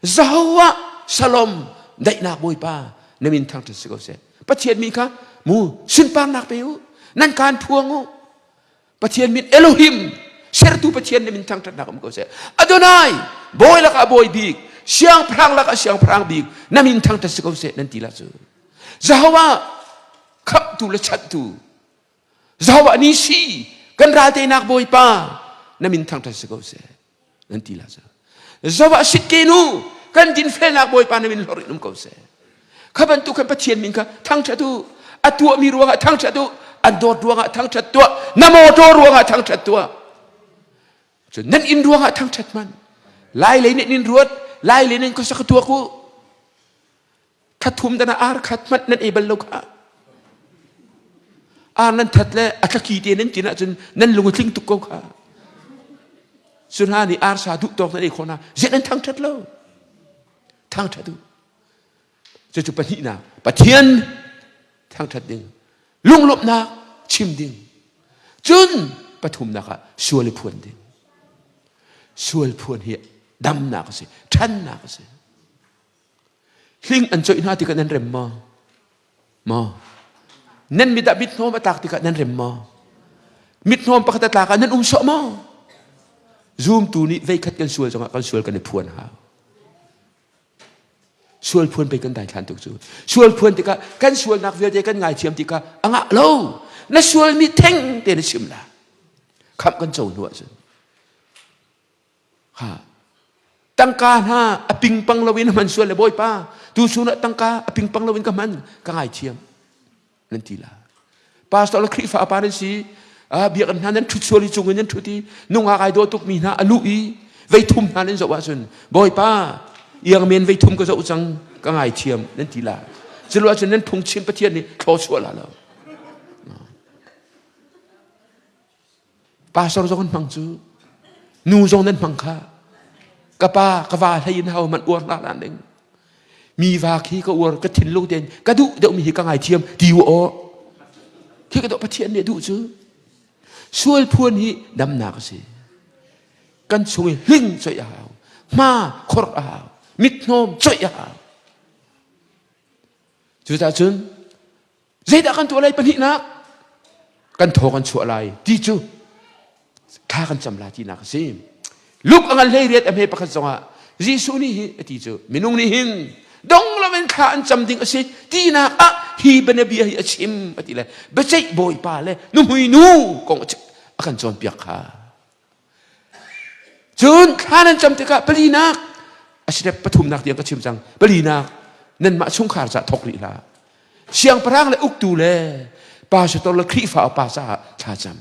Jehovah Shalom daihnak Bawipa na min thangṭhat si ko seh. Pathian mi kha mu sunparnak pe u nan kaan phuang u Pathian min Elohim sertu Pathian na min thangṭhatnak um ko seh Adonai bawi lakah bawi bik siangpahrang lakah siangpahrang bik na min thangṭhat si ko seh nan ti la cu Jehovah khamhtu le chanhtu Jehovah Nisi kan ral teinak Bawipa na min thangṭhat si ko seh nan ti la cu Jehovah Sitkenu kan dinfelnak Bawipa na min hlorh in um ko seh kha bantuk khan Pathian min kha thangṭhat u a tuahmi ruangah thangṭhat u an dawt ruangah thangṭhat tuah na motor ruangah thangṭhat tuah cun nan inn ruangah thangṭhat man lai lei nih nin ruat lai lei nin khuasak tuak u Thathum dan ah ar khat hmanh nan ei bal lo kha. Ar nan that le a tlaki te nan tin ahcun nan lung a tling tuk ko kha. Cu hna nih arsa duh tawk nan ei khawh hna. Ziah nan thangṭhat lo? Thangṭhat u. Cucu pahnihnak Pathian thangṭhat ding, lunglawmhnak chim ding. Cun pathumnak ah sual i phuan ding. Sual phuan hi damnak a si, ṭhannak a si. Hling an coih hna tikah nan rem maw? Maw? Nan mit ah mithnawm a tlak tikah nan rem maw? Mithnawm pakhat a tlak ah nan um sawh maw? Zumtu nih veikhat kan sual zongah kan sual kan i phuan hau. Sual phuan pei kan daithlan tuk cu. Sual phuan tikah kan sualnak vialte kan ngaithiam tikah a ngah lo. Na sualmi theng te na chim la. Khamh kan co hnu ahcun. Ha. Tangka hna a pingpang loin hman sual le Bawipa tu chun ah tangka a pingpang loin ka hman ka ngaithiam. Nan ti la. Pastor le Khrihfa pa nan si. Ah biakinn hna nan ṭhut sual i cung in nan ṭhut i nungak ai daw tukmi hna a luh i vei thum hna nan zoh ahcun Bawipa iangmen vei thum ka zoh cang ka ngaithiam nan ti la. Cu lo ahcun nan phungchim Pathian nih thlaw chuah la lo. Pastor zong an hmang cu nu zong nan hmang kha ka pa ka va hlei in hau man uar hna lan ding mi va khi ka uar ka thinlung tein ka duh deuh mi hi ka ngaithiam ti u aw khi ka dawh Pathian nih duh cu sual phuan hi damnak a si kan chung i hling coih a hau hma khor a hau mithnawm coih a hau cucaah cun Zeidah kan tuah lai pahnihnak? Kan thaw kan chuah lai ti cu thla kan cam lai tinak a si. Luke a ngan hlei riat a hme pakhat zongah Jesuh nih hi a ti cu minung nih hin dong loin thla an cam ding a si tinak ah hi bianabia hi a chim a ti le biaceih bawipa le nuhmui nu kong a kan cawnpiak kha. Cun thla nan cam tikah palinak a si pathumnak tiang ka chim cang palinak nanmah chungkhar caah thawk rih hlah siangpahrang le uktu le pastor le Khrihfa upa caah thla cam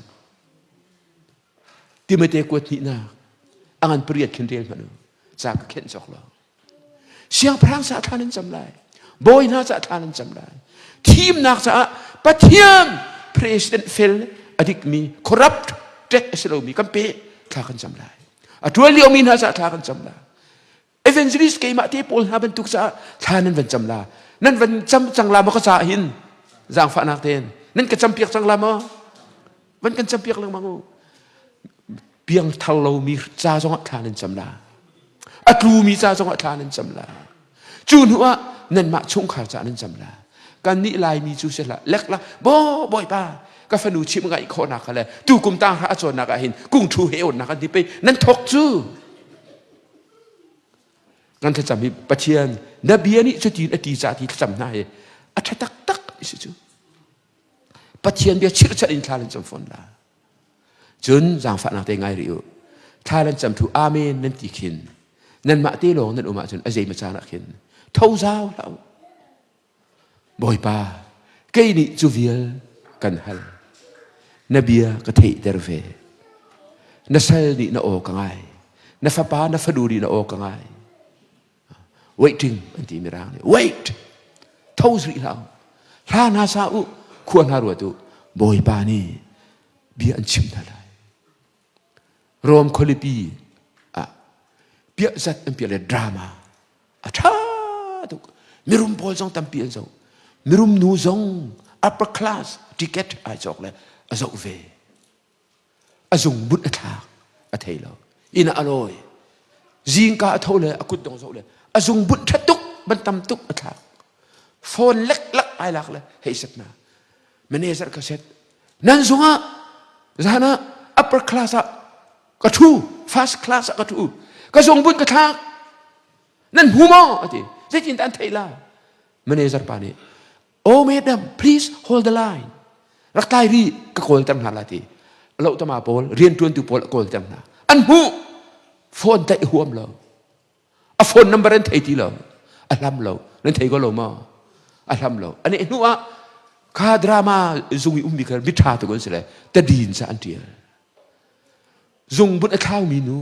Timote kuat hnihnak a ngan pariat khin rel hmanh u ca ka khenh cawk lo Siangpahrang caah thla nan cam lai. Bawi hna caah thla nan cam lai. Thimnak caah Pathian president fel a dikmi corrupt ṭek a si lomi kan pe thla kan cam lai. A ṭuan liomi hna caah thla kan cam lai. Evangelist keimah te pawl hna bantuk caah thla nan van cam la. Nan van cam cang la maw ka caah hin zaangfahnak tein nan ka campiak cang la maw? Van kan campiak lengmang u. Piangthar lomi ca zongah thla nan cam la. A tlumi ca zongah thla nan cam la. Cu hnu ah nanmah chungkhar ca nan cam la. Kannih Laimi cu si hlah lek la bo bawipa ka fanu chim ngaih khawhnak kha le tu kum tang hra a cawnnak ah hin kung thu he onnak an ti pe nan thok cu kan thlacam hi Pathian na bia nih cutin a ti ca ti thlacam hna hi a ṭha taktak si cu Pathian bia chirhchan in thla nan cam fawn la Cun zaangfahnak te ngai rih u. Thla nan cam thu amen nan ti khin nanmah te lawng nan um ahcun a zeimaw caan ah khin tho zau hlah u. Bawipa, kei nih cu vial kan hal. Na bia ka theihter ve. Na sal nih na aw ka ngai. Na fapa na fanu nih na aw ka ngai. Waiting an ti mirang nih. Wait! Tho rih hlah u. Hla hna sa u, khua hna ruat u. Bawipa nih bia an chim hna lai. Rom khualipi ah piah zat an piah le drama a ṭha tuk. Mirum pawl zong tampi an zoh. Mirum nu zong upper class ticket ai cawk le a zoh ve. A zungbut a thlak a thei lo. Inn ah a lawi. Zingka a tho le a kut dong zoh le a zungbut ṭha tuk ban tam tuk a thlak. Phone leklak ai lak le hei set na. Manager ka set. Nan zungah zan ah upper class ah ka ṭhu first class ah ka ṭhu ka zungbut ka thlak nan hmu maw a ti zeitin dah an theih la manager pa nih oh madam please hold the line rak tlai rih ka kawlter hna la ti lo tama pawl rianṭuantu pawl a kawlter hna an hmuh phone tlaih huam lo A phone number an thei ti lo. A hlam lo. Nan thei ko lo maw? A hlam lo. Ani hnu ah kha drama zung i ummi kha miṭha tuk an si le tadin ca an ṭial. Zungbun a thlaumi nu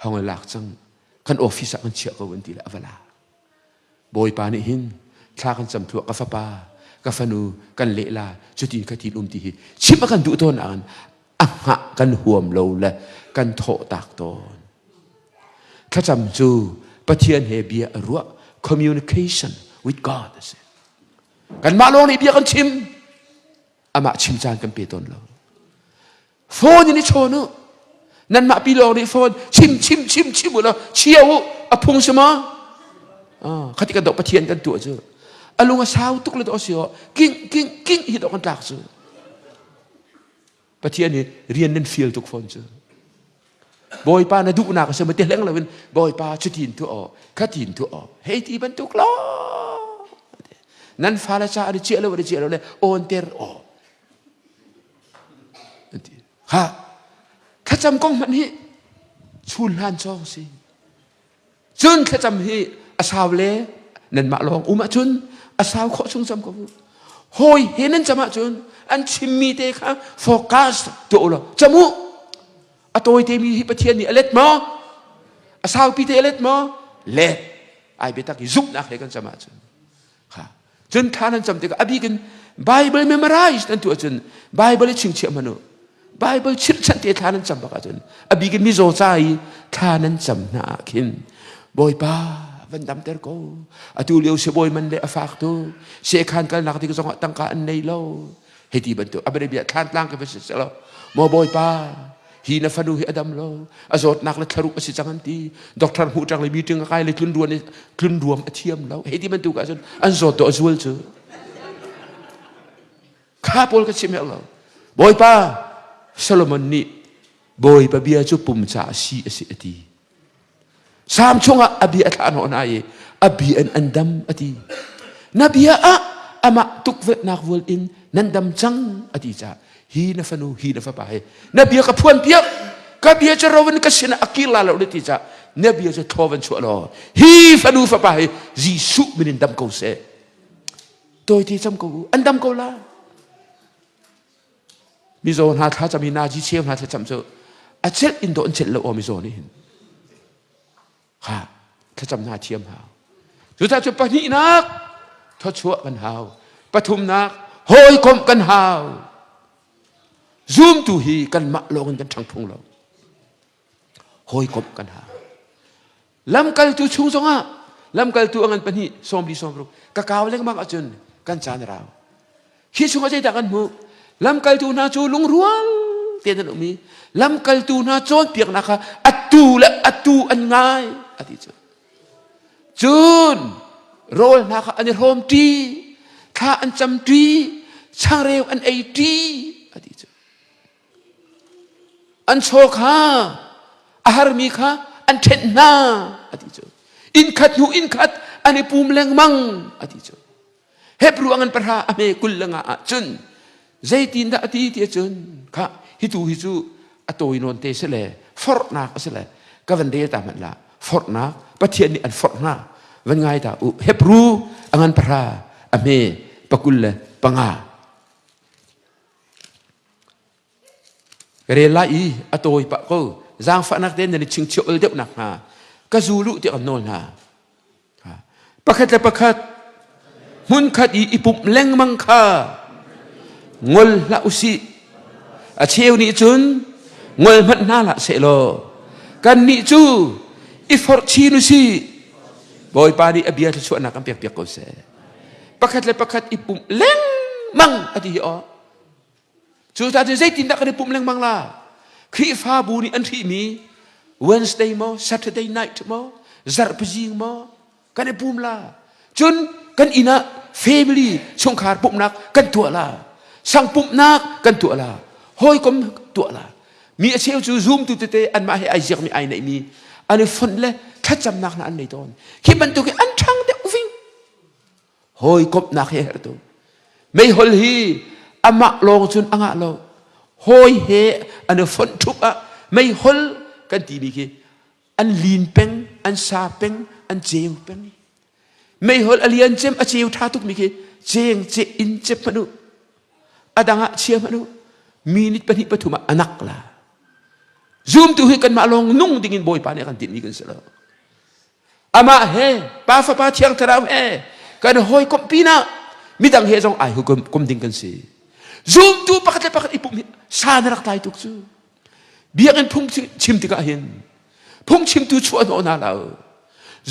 hong i lak cang kan office ah kan chiah ko an ti le a va la. Bawipa nih hin thla kan cam thluah ka fapa ka fanu kan lehla cutin khatin um ti hi chim a kan duh tawn ah a hngah kan huam lo le kan thawh tak tawn. Thlacam cu Pathian he bia a ruah communication with God a si. Kanmah lawng nih bia kan chim amah chim caan kan pe tawn lo. Phone in i chawn u. Nanmah pi lawng nih phone chim chim chim chim u law chia u a phung si maw? Ah, khati kan doh Pathian kan tuah cu. A lung a sau tuk le dawh si aw king king king hi dawh kan tlak cu. Pathian nih rian nan fial tuk fawn cu. Bawipa na duhnak a si ma ti hleng loin Bawipa cutin tuah aw khatin tuah aw hei ti bantuk lo nan fale ca an i ciah lo an i ciah lo le awn ter aw ha thlacam kong hmanh hi chun hlan cawng si Cun thlacam hi a sau le nanmah lawng um ahcun a sau khawh chung cam ko u. Hawi he nan cam ahcun an chimmi te kha focus tuah u law cam u. A tawite mi hi Pathian nih a let maw? A saupi te a let maw? Let. Ai biatak i zumhnak he kan cam ahcun. Kha. Cun thla nan cam tikah a bik in Bible memorize nan tuah cun Bible i chingchiah hmanh u. Bible chirhchanh te thla nan cam bak ahcun a bik in mizaw ca i thla nan cam hna ah khin Bawipa van damter ko. Atu lio sibawi man le a fak tu sekhan kalnak ding zongah tangka an nei lo. Hei ti bantuk a bia thlan tlang ka va si lo. Maw Bawipa hi na fanu hi a dam lo a zawtnak le thlaruk a si cang an ti doctor hmuh ṭang le meeting a kai le tlun ruan tlun ruam a thiam lo hei ti bantuk ahcun an zawt dawh a zual cu kha pawl ka chim herh lo bawipa Solomon nih bawipa bia cu pum ca a si a si a ti Salm chungah a bia a thlah hnawh hna i a bia in an dam a ti. Na bia ah amah tukvelhnak vual in nan dam cang a ti caah hi na fanu hi na fapa he na bia ka phuan piak ka bia cu ro in ka sinah a kir la lo na ti caah na bia cu thaw van chuah law hi fanu fapa hi Jesuh min in dam ko seh tawite cam ko u an dam ko la Mizaw hna thlacam hi nazi cheu hna thlacam cu a celh in dawh an celh lo aw mizaw nih hin. Ha, thlacam hna thiam hau. Cucaah cu pahnihnak thawchuah kan hau. Pathumnak hawikomh kan hau. Zumtu hi kanmah lawng in kan ṭhang phung lo. Hawikomh kan hau. Lamkaltu chung zongah lamkaltu a ngan pahnih sawmli sawmruk ka kau lengmang ahcun kan caan a rau. Khi chungah zeidah kan hmuh? Lamkaltu hna cu lungrual tein an um i lamkaltu hna cawnpiaknak kha atu le atu an ngai a ti cu. Cun rawl hna kha an i hrawm ṭi, thla an cam ṭi, changreu an ei ṭi a ti cu. An chaw kha a harmi kha an ṭhenh hna a ti cu. Innkhat hnu innkhat an i pum lengmang a ti cu. Hebru a ngan pahra a hme 20 le nga ah cun zeitindah a ti ti ahcun kha hi tu hi cu a tawi nawn te si le forhnak a si le ka van rel ta hmanh la forhnak Pathian nih an forh hna van ngai ta u Hebru a ngan pahra a hme pakul le panga Ka rel lai i a tawi pah ko. Zaangfahnak tein nan i chingchiah ol deuh nakhnga ka zul u tiah kan nawl hna. Pakhat le pakhat hmunkhat i i pumh lengmang kha ngol hlah u sih. A cheu nih cun ngol hmanh hna hlah sehlaw kannih cu i forh chin u sih. Bawipa nih a bia thluachuahnak kan pekpiak ko seh. Pakhat le pakhat i pumh lengmang a ti hi aw. Cucaah cun zeitindah kan i pumh lengmang la? Khrihfabu nih an hrihmi Wednesday maw, Saturday night maw, zarhpi zing maw, kan i pum la. Cun kan inn ah family chungkhar pumhnak kan tuah la. Sang pumhnak kan tuah la. Hawikom tuah la. Mi a cheu cu zumtu tete anmah he ai ziakmi ai neihmi an i fonh le thlacamnak hna an nei tawn. Khi bantuk hi an ṭhang deuh ving. Hawikomhnak hi a herh tuk. Meihol hi amah lawng cun a ngah lo. Hawi he an i fonh ṭhup ah meihol kan timi khi an lin peng, an sa peng, an ceu peng. Meihol a lian cem, a ceu ṭha tukmi khi ceng ceh in cep hmanh u. A dang ah chia hmanh u. Minute pahnih pathum ah a nak la. Zumtu hi kanmah lawng nung dingin Bawipa nih a kan tinhmi kan si lo. Amah he Pa Fapa Thiang Thlarau he kan hawikomh pinah midang he zong ai kum ding kan si. Zumtu pakhat le pakhat i pumh hi sa na rak tlai tuk cu. Biakinn phung chim tikah hin phungchimtu chuah hnawh hna lo.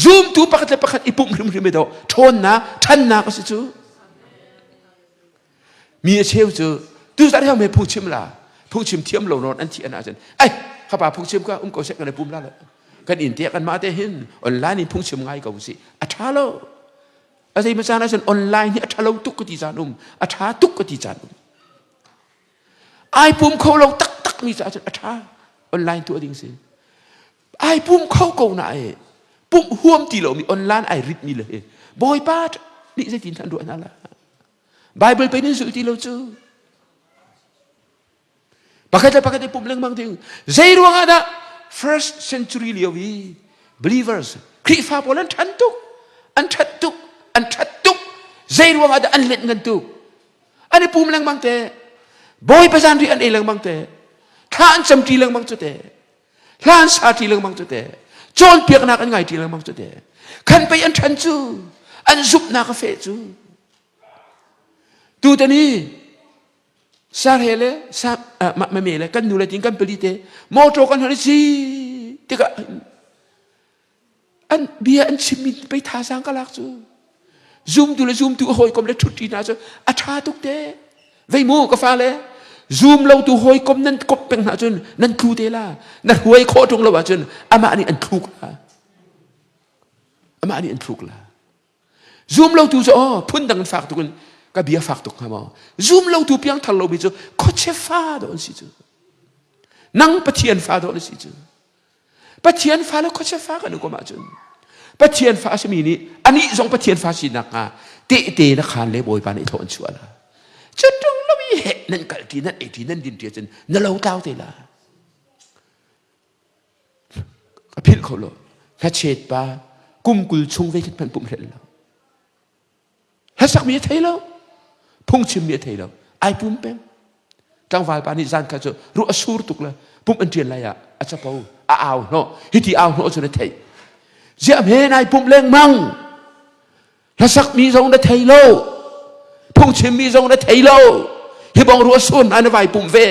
Zumtu pakhat le pakhat i pumh hrimhrim i dawh ṭhawnnak ṭhannak a si cu. Mi a cheu cu tuzarh he me phungchim la phungchim thiam lo nawn an thi an ahcun ai khapa phungchim ka um ko seh kan i pum la lo kan inn te kan mah te hin online in phungchim ngai ko si a ṭha lo a zei ma caan ahcun online hi a ṭha lo tuk ka ti caan um a ṭha tuk ka ti caan um ai pum kho lo taktak mi caah cun a ṭha online tuah ding si. Ai pum kho ko na e pumh huam ti lomi online ai ritmi le hi Bawipa nih zeitin an ruah hna la? Bible pe nan zulh ti lo cu. Pakhat le pakhat i pumh lengmang ding. Zei ruang ah dah first century lio i believers Khrihfa pawl an ṭhan tuk, an ṭhat tuk, an ṭhat tuk. Zei ruang ah dah an let ngan tuk? An i pum lengmang te. Bawipa zanri an ei lengmang te. Thla an cam ṭi lengmang cu te. Hla an sa ṭi lengmang cu te. Cawnpiaknak an ngai ṭi lengmang cu te. Khan pei an ṭhan cu. An zumhnak a feh cu. Tutan hi Sarhe le mame le kan nu le tin kan pali te motor kan hon si tikah an bia an chimmi pei thazaang ka lak cu zumtu le zumtu hawikom le ṭhutṭi hna cu a ṭha tuk te vei mu ka fale zum lo tu hawikom nan kop peng hna cun nan tlu te la na hruai khawh ṭung lo ahcun amah nih an thluk la amah nih an thluk la Zum lotu cu aw phundang in fak tuk in ka bia fak tuk hnga maw? Zum lotu piangthar lomi cu khuachia fa dawh an si cu. Nang Pathian fa dawh na si cu. Pathian fa le khuachia fa kan i kom ahcun Pathian fa a simi nih anih zong Pathian fa sinak hnga tehte na khaan le Bawipa nih thaw an chuah la. Cu ṭung lo i heh nan kal ṭi nan ei ṭi nan din ṭi ahcun na lo tlau te la. Ka philh kho lo. Hnachet pa kum 20 chung ve khat hmanh pumh hrelh lo. Hlasakmi a thei lo. Phungchimmi a thei lo. Ai pum peng. Tlangval pa nih zan kha cu ruah a sur tuk le pumh an ṭian lai ah a capo a au hnawh. Hiti au hnawh cun a theih. Ziah hme nai pumh lengmang. Hlasakmi zong na thei lo. Phungchimmi zong na thei lo. Hi bong ruah sun hna na vai pumh ve.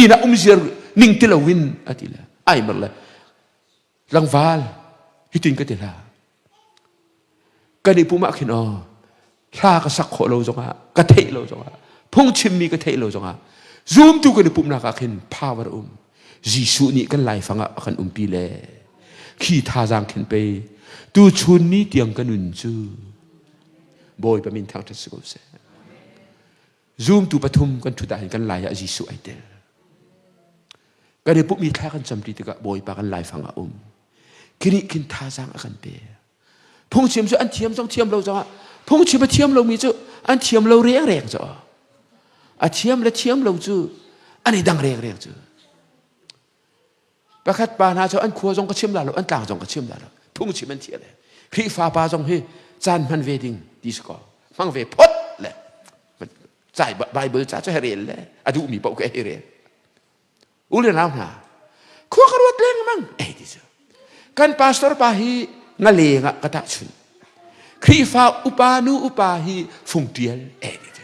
Inn ah um ziar ning ti loin a ti le. Ai mar le. Tlangval hitin ka ti hlah. Kan i pum ah khin aw hla ka sak khawh lo zongah ka theih lo zongah phungchimmi ka theih lo zongah zumtu kan i pumhnak ah khin power um. Jesuh nih kan laifang ah a kan umpi le khi thazaang khin pei tuchun ni tiang ka nun cu Bawipa min thangṭhat si ko seh. Zumtu pathum kan ṭhut ahhin kan lai ah Jesuh ai tel. Kan i pumh i thla kan cam ṭi tikah Bawipa kan laifang ah um. Khi khin thazaang a kan pe. Phungchim cu an thiam zong thiam lo zongah phungchim a thiam lomi cu an thiam lo rengreng cu. A thiam le thiam lo cu an i dang rengreng cu. Pakhat pa hna cu an khua zong ka chim la lo, an tlang zong ka chim la lo. Phungchim an thiam le Khrihfa pa zong hi caan hman ve ding ti si ko. Hmang ve phot le cai Bible ca cu he rel le a duhmi paoh ka he rel. U le nau hna khua ka ruat lengmang ei ti cu kan pastor pa hi ngaleng ah ka tahchunh Khrihfa upa nu upa hi fung tial ei ti cu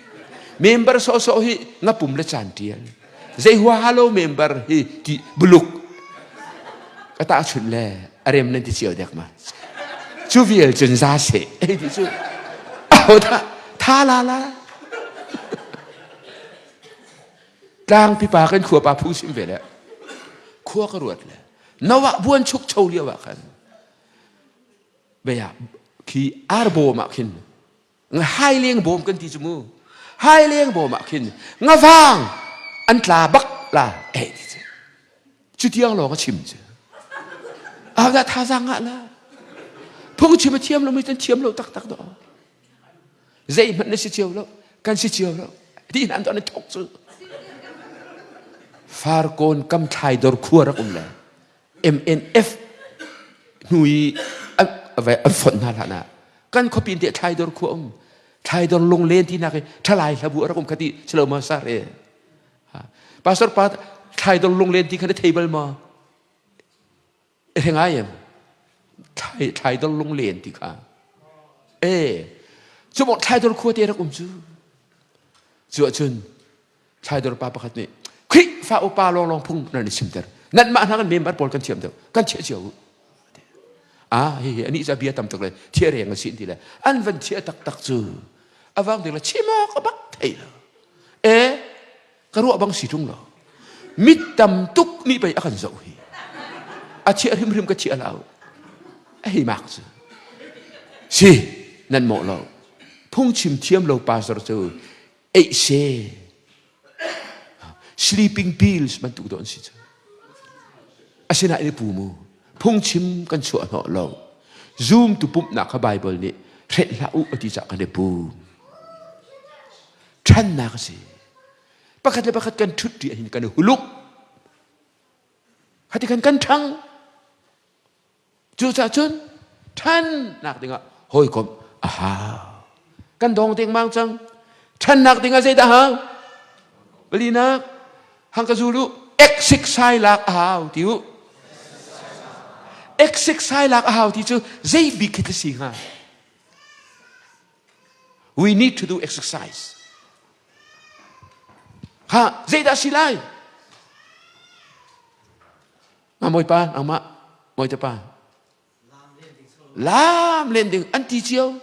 member sawhsawh hi ngapum le caan tial zei huaha lo member hi ti buluk ka tahchunh le a rem nan ti cio dek ma cu vial cun za seh ei ti cu aho dah tha la la Tlangpi pa kan khua pa phu sim ve le khua ka ruat le Noah buan chuk cho lio ah khan beya khi ar bawm ah khin nga haileng bawm kan ti cu mu haileng bawm ah khin ngavang an tla bak la eh ti cu cu tiang lawng a chim cu ahodah thazaang ngah la phungchim a thiam lo mi tan thiam lo taktak do Zeihmanh na si cio lo, kan si cio lo. Ti hna an thok cu. Farkawn kam thlai dor khua rak um le MNF hnu i an fonh hna hlan ah kan khuapi te thlai dor khua um thlai dor lunglen ti nak i thalai hlabu rak um khati silo ma sar e pastor pa thlai dor lunglen ti kha na thei bal ma Hei em thlai thlaidor lunglen ti kha e cu maw thlaidor khua te rak um cu cu ahcun thlaidor pa pakhat nih Khrihfa upa lawnglawng phung nan i chimter nanmah hna kan member pawl kan thiam deuh kan chiah cio u ah hihi anih ca bia tam tuk le thiah reng a si ti le an van thiah taktak cu awang ding le chim awk a bak thei lo e ka ruah bang si ṭung lo mit tam tuk nih pei a kan zoh hi a chiah hrimhrim ka chiah lo a hei mak cu si nan mawh lo phungchim thiam lo pastor cu eih se sleeping pills bantuk dawh an si cu asinain i pu mu. Phungchim kan chuah hnawh lo. Zumtu pumhnak kha Baibal nih hrelh hlah u a ti cah kan i pum. Ṭhannak a si. Pakhat le pakhat kan ṭhut ṭi ahhin kan i huluk. Hati kan kan ṭhang. Cucaah cun ṭhannak dingah hawikom a hau. Kan dong dengmang cang. Ṭhannak dingah zeidah hau? Palinak, hang ka zul u. Exercise lak a hau ti u. Exercise lak a hau ti cu zei bik khi si hnga? We need to do exercise. Ha, zeidah si lai? Ma Bawipa, nangmah Mawite pa. Laam len ding an ti cio.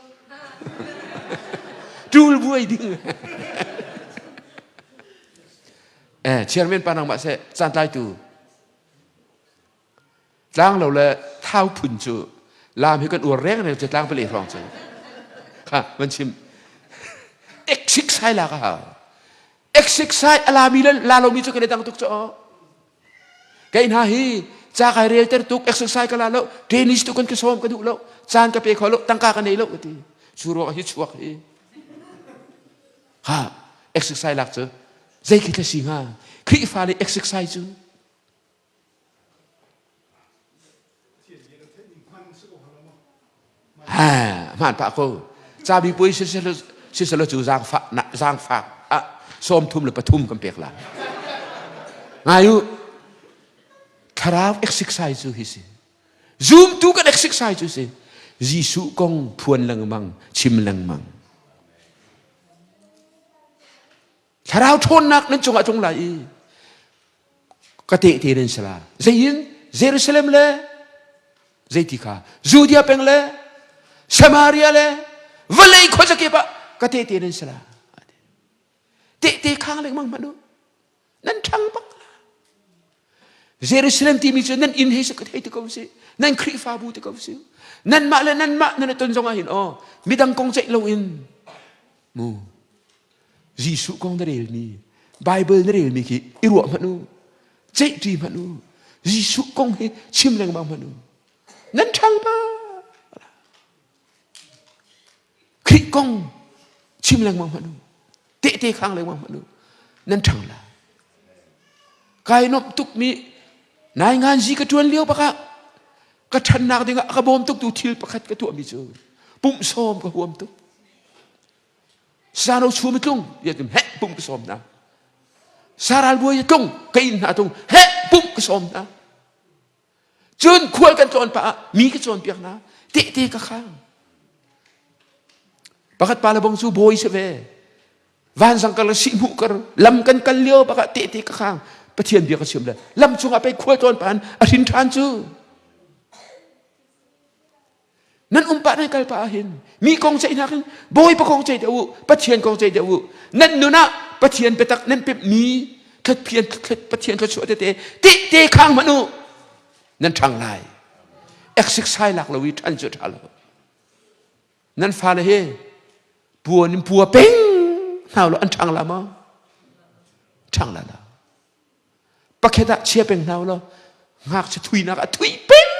Ṭul buai ding. Eh, chairman pa nangmah seh caantlaitu. Tlang lo le thau phun cu laam hi kan uar reng reng cu tlang pali hrawng cu. Kha, van chim. Exercise la ka hau. Exercise a lami le la lomi cu kan i dang tuk cu. Kei hna hi ca kai rel ter tuk exercise ka la lo tennis tu kan ka sawm ka duh lo caan ka pe kho lo tangka ka nei lo ka ti cu ruang hi chuak hi ha exercise lak cu zei khi thla si hnga Khrihfa nih exercise cu Ha, hmaan pah ko. Cabi puai siselaw cu zaangfah zaangfak ah 33 kan pek la. Ngai u, thlarau exercise cu hi si. Zumtu kan exercise cu si. Jesuh kong phuan lengmang, chim lengmang. Thlarau ṭhawnnak nan cungah tlung lai i ka tehte nan si la. Zeiin Jerusalem le zeiti kha Judea peng le Samaria le vawlei khuazakip ah ka tehte nan si la. Tehte khang lengmang hmanh u. Nan ṭhang bak la. Jerusalem timi cu nan inn hei si hei ti ko si. Nan Khrihfabu ti ko si. Nanmah le nanmah nan i ton zong ah hin aw midang kong ceih loin mu Jesuh kong na relmi, Bible na relmi khi i ruah hmanh u, ceihṭi hmanh u, Jesuh kong hi chim lengmang hmanh u. Nan ṭhang ba. Khrih kong chim lengmang hmanh u. Tehte khang lengmang hmanh u. Nan ṭhang la. Kai nuamh tukmi nai nganzi ka ṭuan lio bakah ka ṭhannak dingah a ka bawm tuktu thil pakhat ka tuahmi cu pumh sawm ka huam tuk. Sano chum tlung ya tum he pum ka sawm hna. Saral buai tlung ka inn hna tung he pum ka sawm hna. Cun khual kan tlawn pah ah mi ka cawnpiak hna. Tehte ka khang. Pakhat pa le bong cu bawi si ve. Vanzang kar le sihmuh kar lam kan kal lio bak ah tehte ka khang. Pathian bia ka chim le lam cungah pei khual tlawn pah a hrin ṭhan cu. Nan um pah nan kal pah ahhin mi kong ceih hna khin Bawipa kong ceih deuh u, Pathian kong ceih deuh u. Nan nun ah Pathian biatak nan pemhmi thlatphian Pathian thluachuah tete tehte khang hmanh u. Nan ṭhang lai. Exercise lak lo i ṭhan cu ṭha lo. Nan fale hi puan in pua peng hna lo an ṭhang la maw? Ṭhang la lo. Pakhat ah chia peng hna law ngakchia thuinak ah thui peng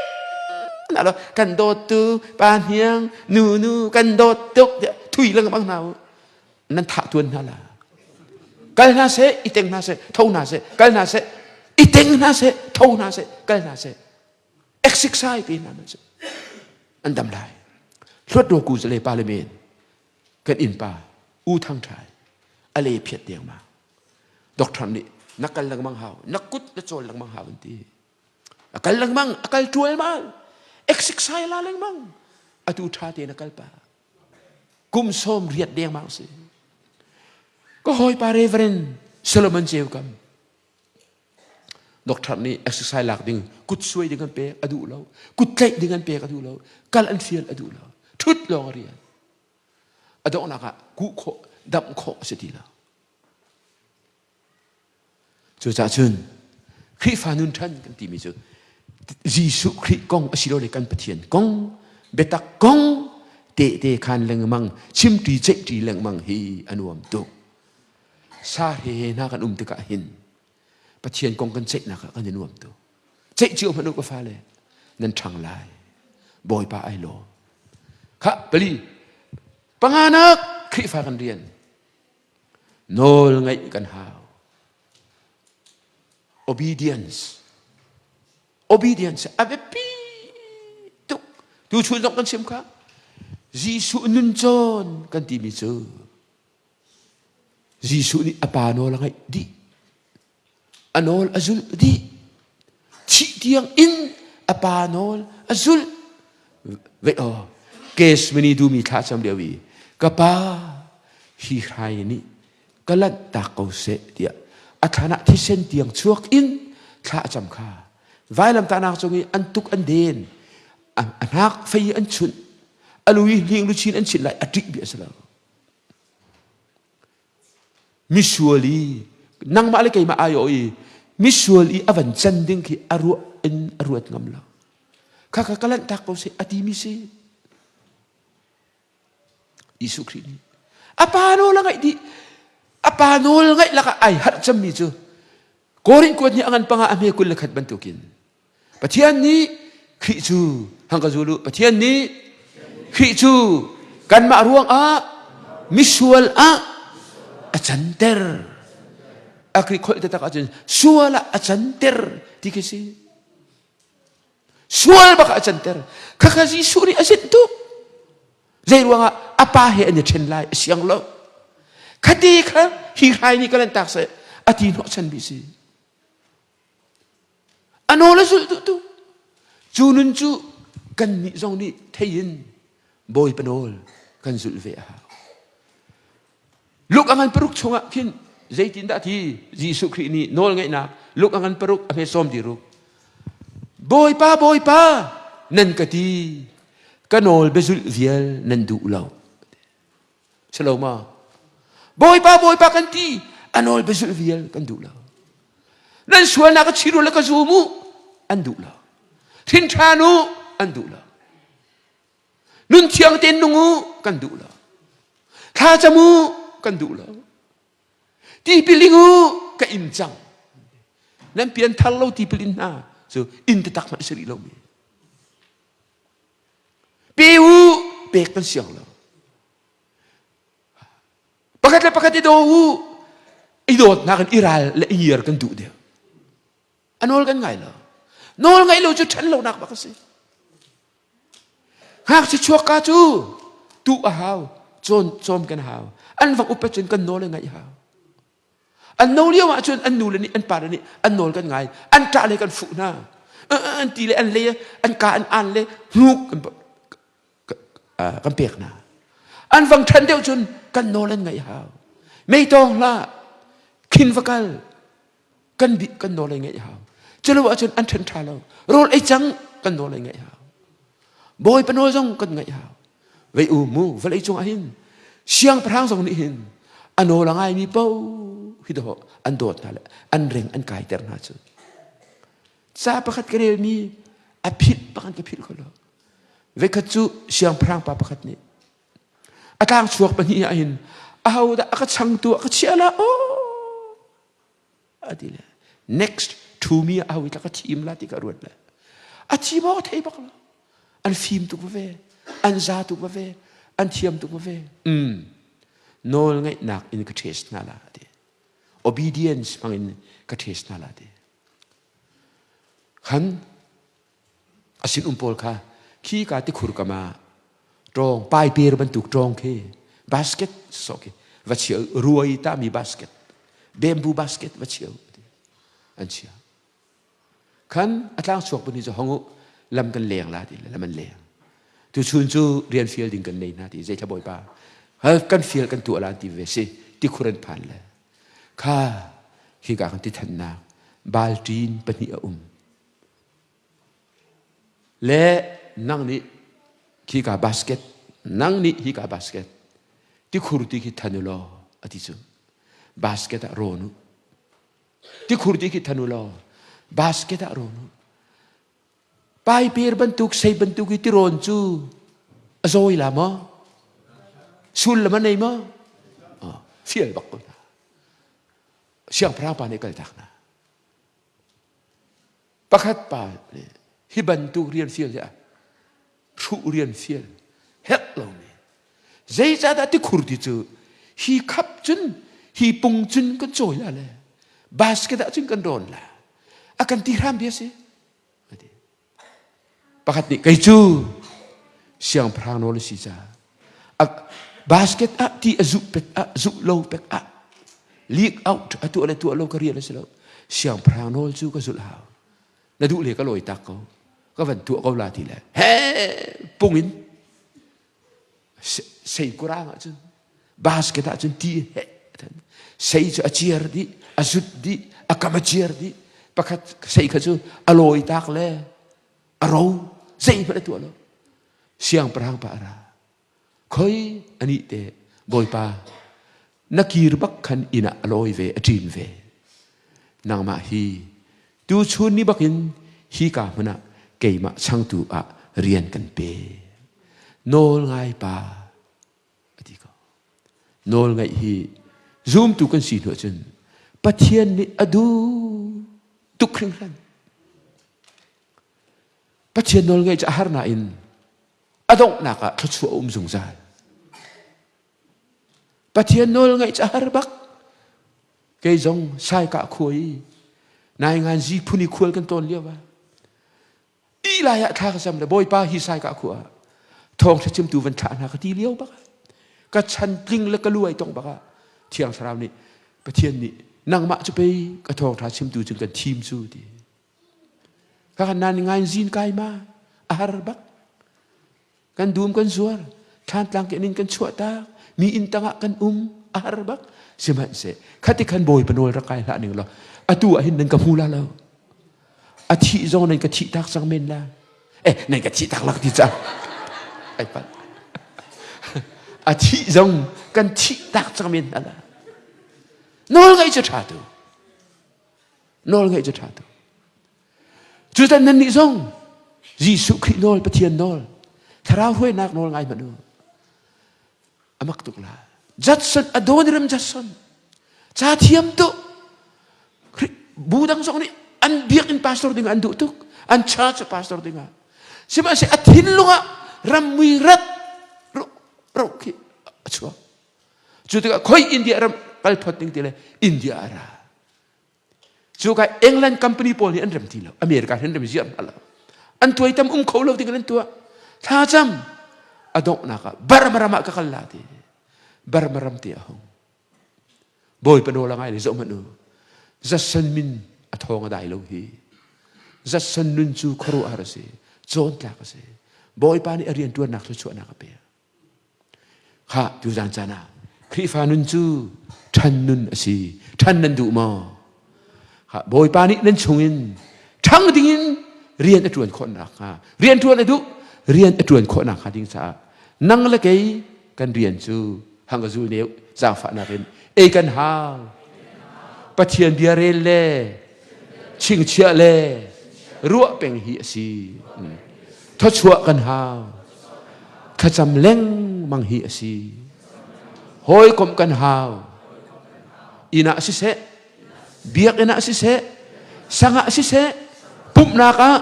hna law kan dawt tu pa hniang nu nu kan dawt tuk tiah thui lengmang hna u nan thah tuan hna la kal hna seh i teng hna seh tho hna seh kal hna seh i teng hna seh tho hna seh kal hna seh exercise pe hna seh an dam lai hluat ro ku le parliament kan innpa U Thang Ṭhai a le phiat dengmang doctor nih na kal lengmang hau na kut na cawl lengmang hau an ti a kal lengmang a kal ṭualmal exercise la lengmang atu ṭha tein a kal pah kum 80 dengmang si ka hawipa Reverend Solomon Ceu Kam Doctor nih exercise lak ding kut suai ding an pek a duh lo kut tlaih ding an pek a duh lo kal an fial a duh lo ṭhut lawng a rian a donghnak ah kuh khawh damh khawh a si ti lo cucaah cun Khrihfa nun ṭhan kan timi cu Jesuh Khrih kong asilole kan Pathian kong biatak kong tehte khan lengmang chimṭi ceihṭi lengmang hi a nuam tuk sa he he hna kan um tikah hin Pathian kong kan ceihnak ah kan i nuam tuk. Ceih cio hmanh u ka fale. Nan ṭhang lai. Bawipa ai lawm. Khah pali. Panganak Khrihfa kan rian. Nawl ngaih kan hau. Obedience. Obedience a biapi tuk. Tuchun zong kan chim kha. Jesuh nun cawn kan timi cu Jesuh nih a pa nawl a ngaih dih. A nawl a zulh dih. Thih tiang in a pa nawl a zulh. Vei aw, Gethsemane dumi thla cam lio i ka pa hi hrai nih ka lanh tak ko seh tiah a thlan ah thisen tiang chuak in thla a cam kha vailamtahnak cung i an tuk an den a hnak fei an chunh a lu i hling luchin an chinh lai a ṭih bia a si lo Misual i nangmah le keimah aiawh i misual i a van can ding khi a ruah in a ruat ngam lo. Khakha ka lanhtak ko seh a timi si. Jesuh Khrih nih a pa nawl a ngaih dih. A pa nawl ngaih lakah ai harh cemmi cu Korin kuat nih a ngan panga a hme 21 bantukin Pathian nih Khrih cu hang ka zul u Pathian nih Khrih cu kanmah ruangah misual ah a canter a Khrih kholh taktak ahcun sual ah a canter ti khi si sual bak ah a canter khakha Jesuh nih a zinh tuk zei ruangah a pa he an i ṭhen lai a siang lo khati kha hi hrai nih ka lan tak seh a ti hnawhchan bi si A nawl a zulh duh tu. Cu nun cu kannih zong nih thei in Bawipa nawl kan zulh ve a hau. Luke a ngan paruk chungah khin zeitindah ti Jesuh Khrih nih nawl ngeihnak Luke a ngan paruk a hme sawm diruk. Bawipa Bawipa nan ka ti ka nawl biazulh vial nan duh lo. Si lo ma? Bawipa, Bawipa kan ti, a nawl biazulh vial kan duh lo. Nan sualnak a chiru le ka zum u, an duh lo. Hrin ṭhan u, an duh lo. Nun thiang tein nung u, kan duh lo. Thlacam u, kan duh lo. Tipiling u, ka in cang. Nan pian thar lo tipil in hna cu inn taktak hmanh si rih lomi. Pe u, pek kan siang lo. Pakhat le pakhat i daw u, i dawtnak in i ral le i ngiar kan duh deuh. A nawl kan ngai lo. Nawl ngaih lo cu ṭhen lonak bak a si. Ngakchia chuak ka cu tuh a hau, cawn cawm kan hau. An vang upat cun kan nawl ngaih hau. An no lio ahcun an nu le nih an pa le nih an nawl kan ngai an ṭah le kan fuh hna an ti le an le an ka an an le hnuk kan pek hna an vang ṭhan deuh cun kan nawl an ngaih hau mei tawng hlah khin va kal kan bi kan nawl an ngaih hau culo ahcun an ṭhan ṭha lo rawl ei cang kan nawl an ngaih hau Bawipa nawl zong kan ngaih hau. Vei u mu vawlei cungah hin siangpahrang zong nih hin a nawl a ngaimi paoh hi dawh an dawt hna le an reng an kaiter hna cu. Ca pakhat ka relmi a philh pakhat ka philh kho lo. Veikhat cu siangpahrang pa pakhat nih a tlang chuak pahnih ah hin ahodah a ka changtu a ka chia la aw a ti le next to me a hawi tla ka thim la ti ka ruat le a thi maw ka thei bak lo an fim tuk ve an za tuk ve an thiam tuk ve mm nawl ngaihnak in ka test hna la ti obedience hmang in ka test hna la ti khan A sinum pawl kha khi ka tikhur kam ah ṭawng paiper bantuk ṭawng khi basket sawh khi va chia ruai tami basket bamboo basket va chia an chia khan a tlang chuak pun hi cu hong u lam kan leng la ti lam an leng tu chun cu rian fial ding kan nei hna ti zeithla bawipa kan fial kan tuah la ti ve si tikhur an phan le kha khi ka kan ti thannak balṭin pahnih a um Le nang nih khika basket nang nih hika basket tikhur ti khi than u law a ti cu basket ah rawn u tikhur ti khi than u law basket ah rawn u paiper bantuk sei bantuk i tirawn cu a zawi la maw sullam a nei maw fial bak ko hna siangpahrang pa nih kaltak hna Pakhat pa nih. Hi bantuk rian fial hi a hruh rian fial herh lomi. Zeicahdah tikhur ti cu hi khap cun hi pung cun kan cawi la le basket ah cun kan rawn la a kan ti hram bia si. Pakhat nih kei cu siangpahrang nawl a si caah basket ah ti a zuh pek ah zuh lo pek ah leak out a tuah le tuah lo ka rian a si lo. Siangpahrang nawl cu ka zulh hau. Na duh le ka lawi tak ko. Ka van tuah ko la ti le he pung in sei kurang ah cun basket ah cun ti he sei cu a ciar dih a zut dih a kam a ciar dih pakhat sei kha cu a lawi tak le a ro zeihmanh a tuah lo siangpahrang pa a ra khoi anih te bawipa na kir bak khan inn ah a lawi ve a ṭin ve nangmah hi tuchun ni bakin hi ka hmun ah keimah changtu ah rian kan pe nawl ngai pa a ti ko nawl ngaih hi zumtu kan si hnu cun Pathian nih a duh tuk hringhran Pathian nawl ngaih cu a har nain a donghnak ah thluachuah a um zungzal. Pathian nawl ngaih cu a har bak. Kei zong saikah khua i naingan zi phun i khual kan tawn lio ah i lai ah thla ka cam le Bawipa hi saikah khua ah thawngṭha chimtu van thlah hna ka ti lio bak ka chan tling le ka luai tong bak ah Thiang Thlarau nih Pathian nih nangmah cu pei ka thawngṭha chimtu cun kan thim cu ti Kaka nan ngai zin kai ma a har bak. Kan dum kan zuar, thlantlang ke nin kan chuah tak, mi inn tangah kan um, a har bak. Sihmanhseh khati khan bawi panawl rak kai hlah ning law atu ah hin nan ka hmu la lo. A thih zong nan ka thih tak cang men la. Eh nan ka thih tak lak ti cang. Ai pat. A thih zong kan thih tak cang men hna la. Nawl ngaih cu ṭha tu. Nawl ngeih cu ṭha tuk. Cutan nannih zong Jesuh Khrih nawl, Pathian nawl, thlarau hruainak nawl ngai hmanh u. A mak tuk la. Judson, Adoniram Judson, ca thiam tuk. Bu dang zong nih an biakinn pastor ding an duh tuk. An church pastor ding ah. Sihmanhsehlaw a thinlung ah rammui rat ro khi a chuak. Cu tikah khoi India ram kal phot ding ti le India a ra. Cu ka England company pawl nih an rem ti lo. America hin rem ziar hna lo. An tuaitam um kho lo ding in an tuah. Thla cam a donghnak ah Burma ram ah ka kal la ti. Burma ram te a hung. Bawipa nawl a ngai le zoh hmanh u. Zatsan min a thawng a dai lo hi. Zatsan nun cu khuaruahhar a si. Cawn tlak a si. Bawipa nih a rianṭuannak thluachuahnak a pek. Khah tuzan caan ah Khrihfa nun cu ṭhan nun a si. Ṭhan nan duh maw? Khah Bawipa nih nan chungin ṭhang dingin rian a ṭuan khawh nakhnga rian ṭuan a duh rian a ṭuan khawh nakhnga ding caah nang le kei kan rian cu hang ka zul neu zaangfahnak in ei kan hau. Pathian bia rel le chingchiah le ruah peng hi a si. Thawchuah kan hau. Thlacam lengmang hi a si. Hawikomh kan hau. Inn ah siseh, biakinn ah siseh, sang ah siseh, pumhnak ah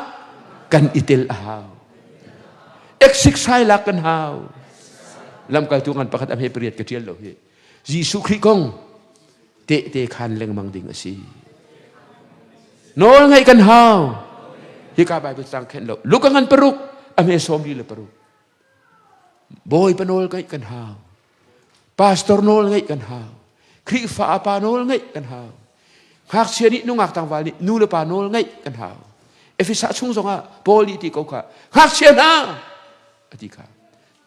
kan i tel a hau. Exercise lak kan hau. Lamkaltu ngan pakhat a hme pariat ka ṭial lo hi. Jesuh Khrih kong tehte khan lengmang ding a si. Nawl ngaih kan hau. Hika Bible cang khen lo. Luka ngan paruk, a hme sawm li le paruk. Bawipa nawl ngaih kan hau. Pastor nawl ngaih kan hau. Khrihfa pa nawl ngaih kan hau. Ngakchia nih nungak tlangval nih nu le pa nawl ngaih kan hau. Efesa chung zongah Paul nih ti ko kha ngakchia hna a ti kha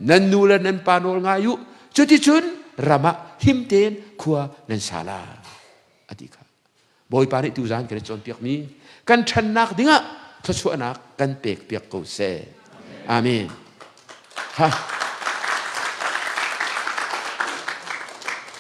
nan nu le nan pa nawl ngai u cuticun ram ah him tein khua nan sa la a ti kha Bawipa nih tuzan kan i cawnpiakmi kan ṭhannak dingah thluachuahnak kan pek piak ko seh. Amen. Ha.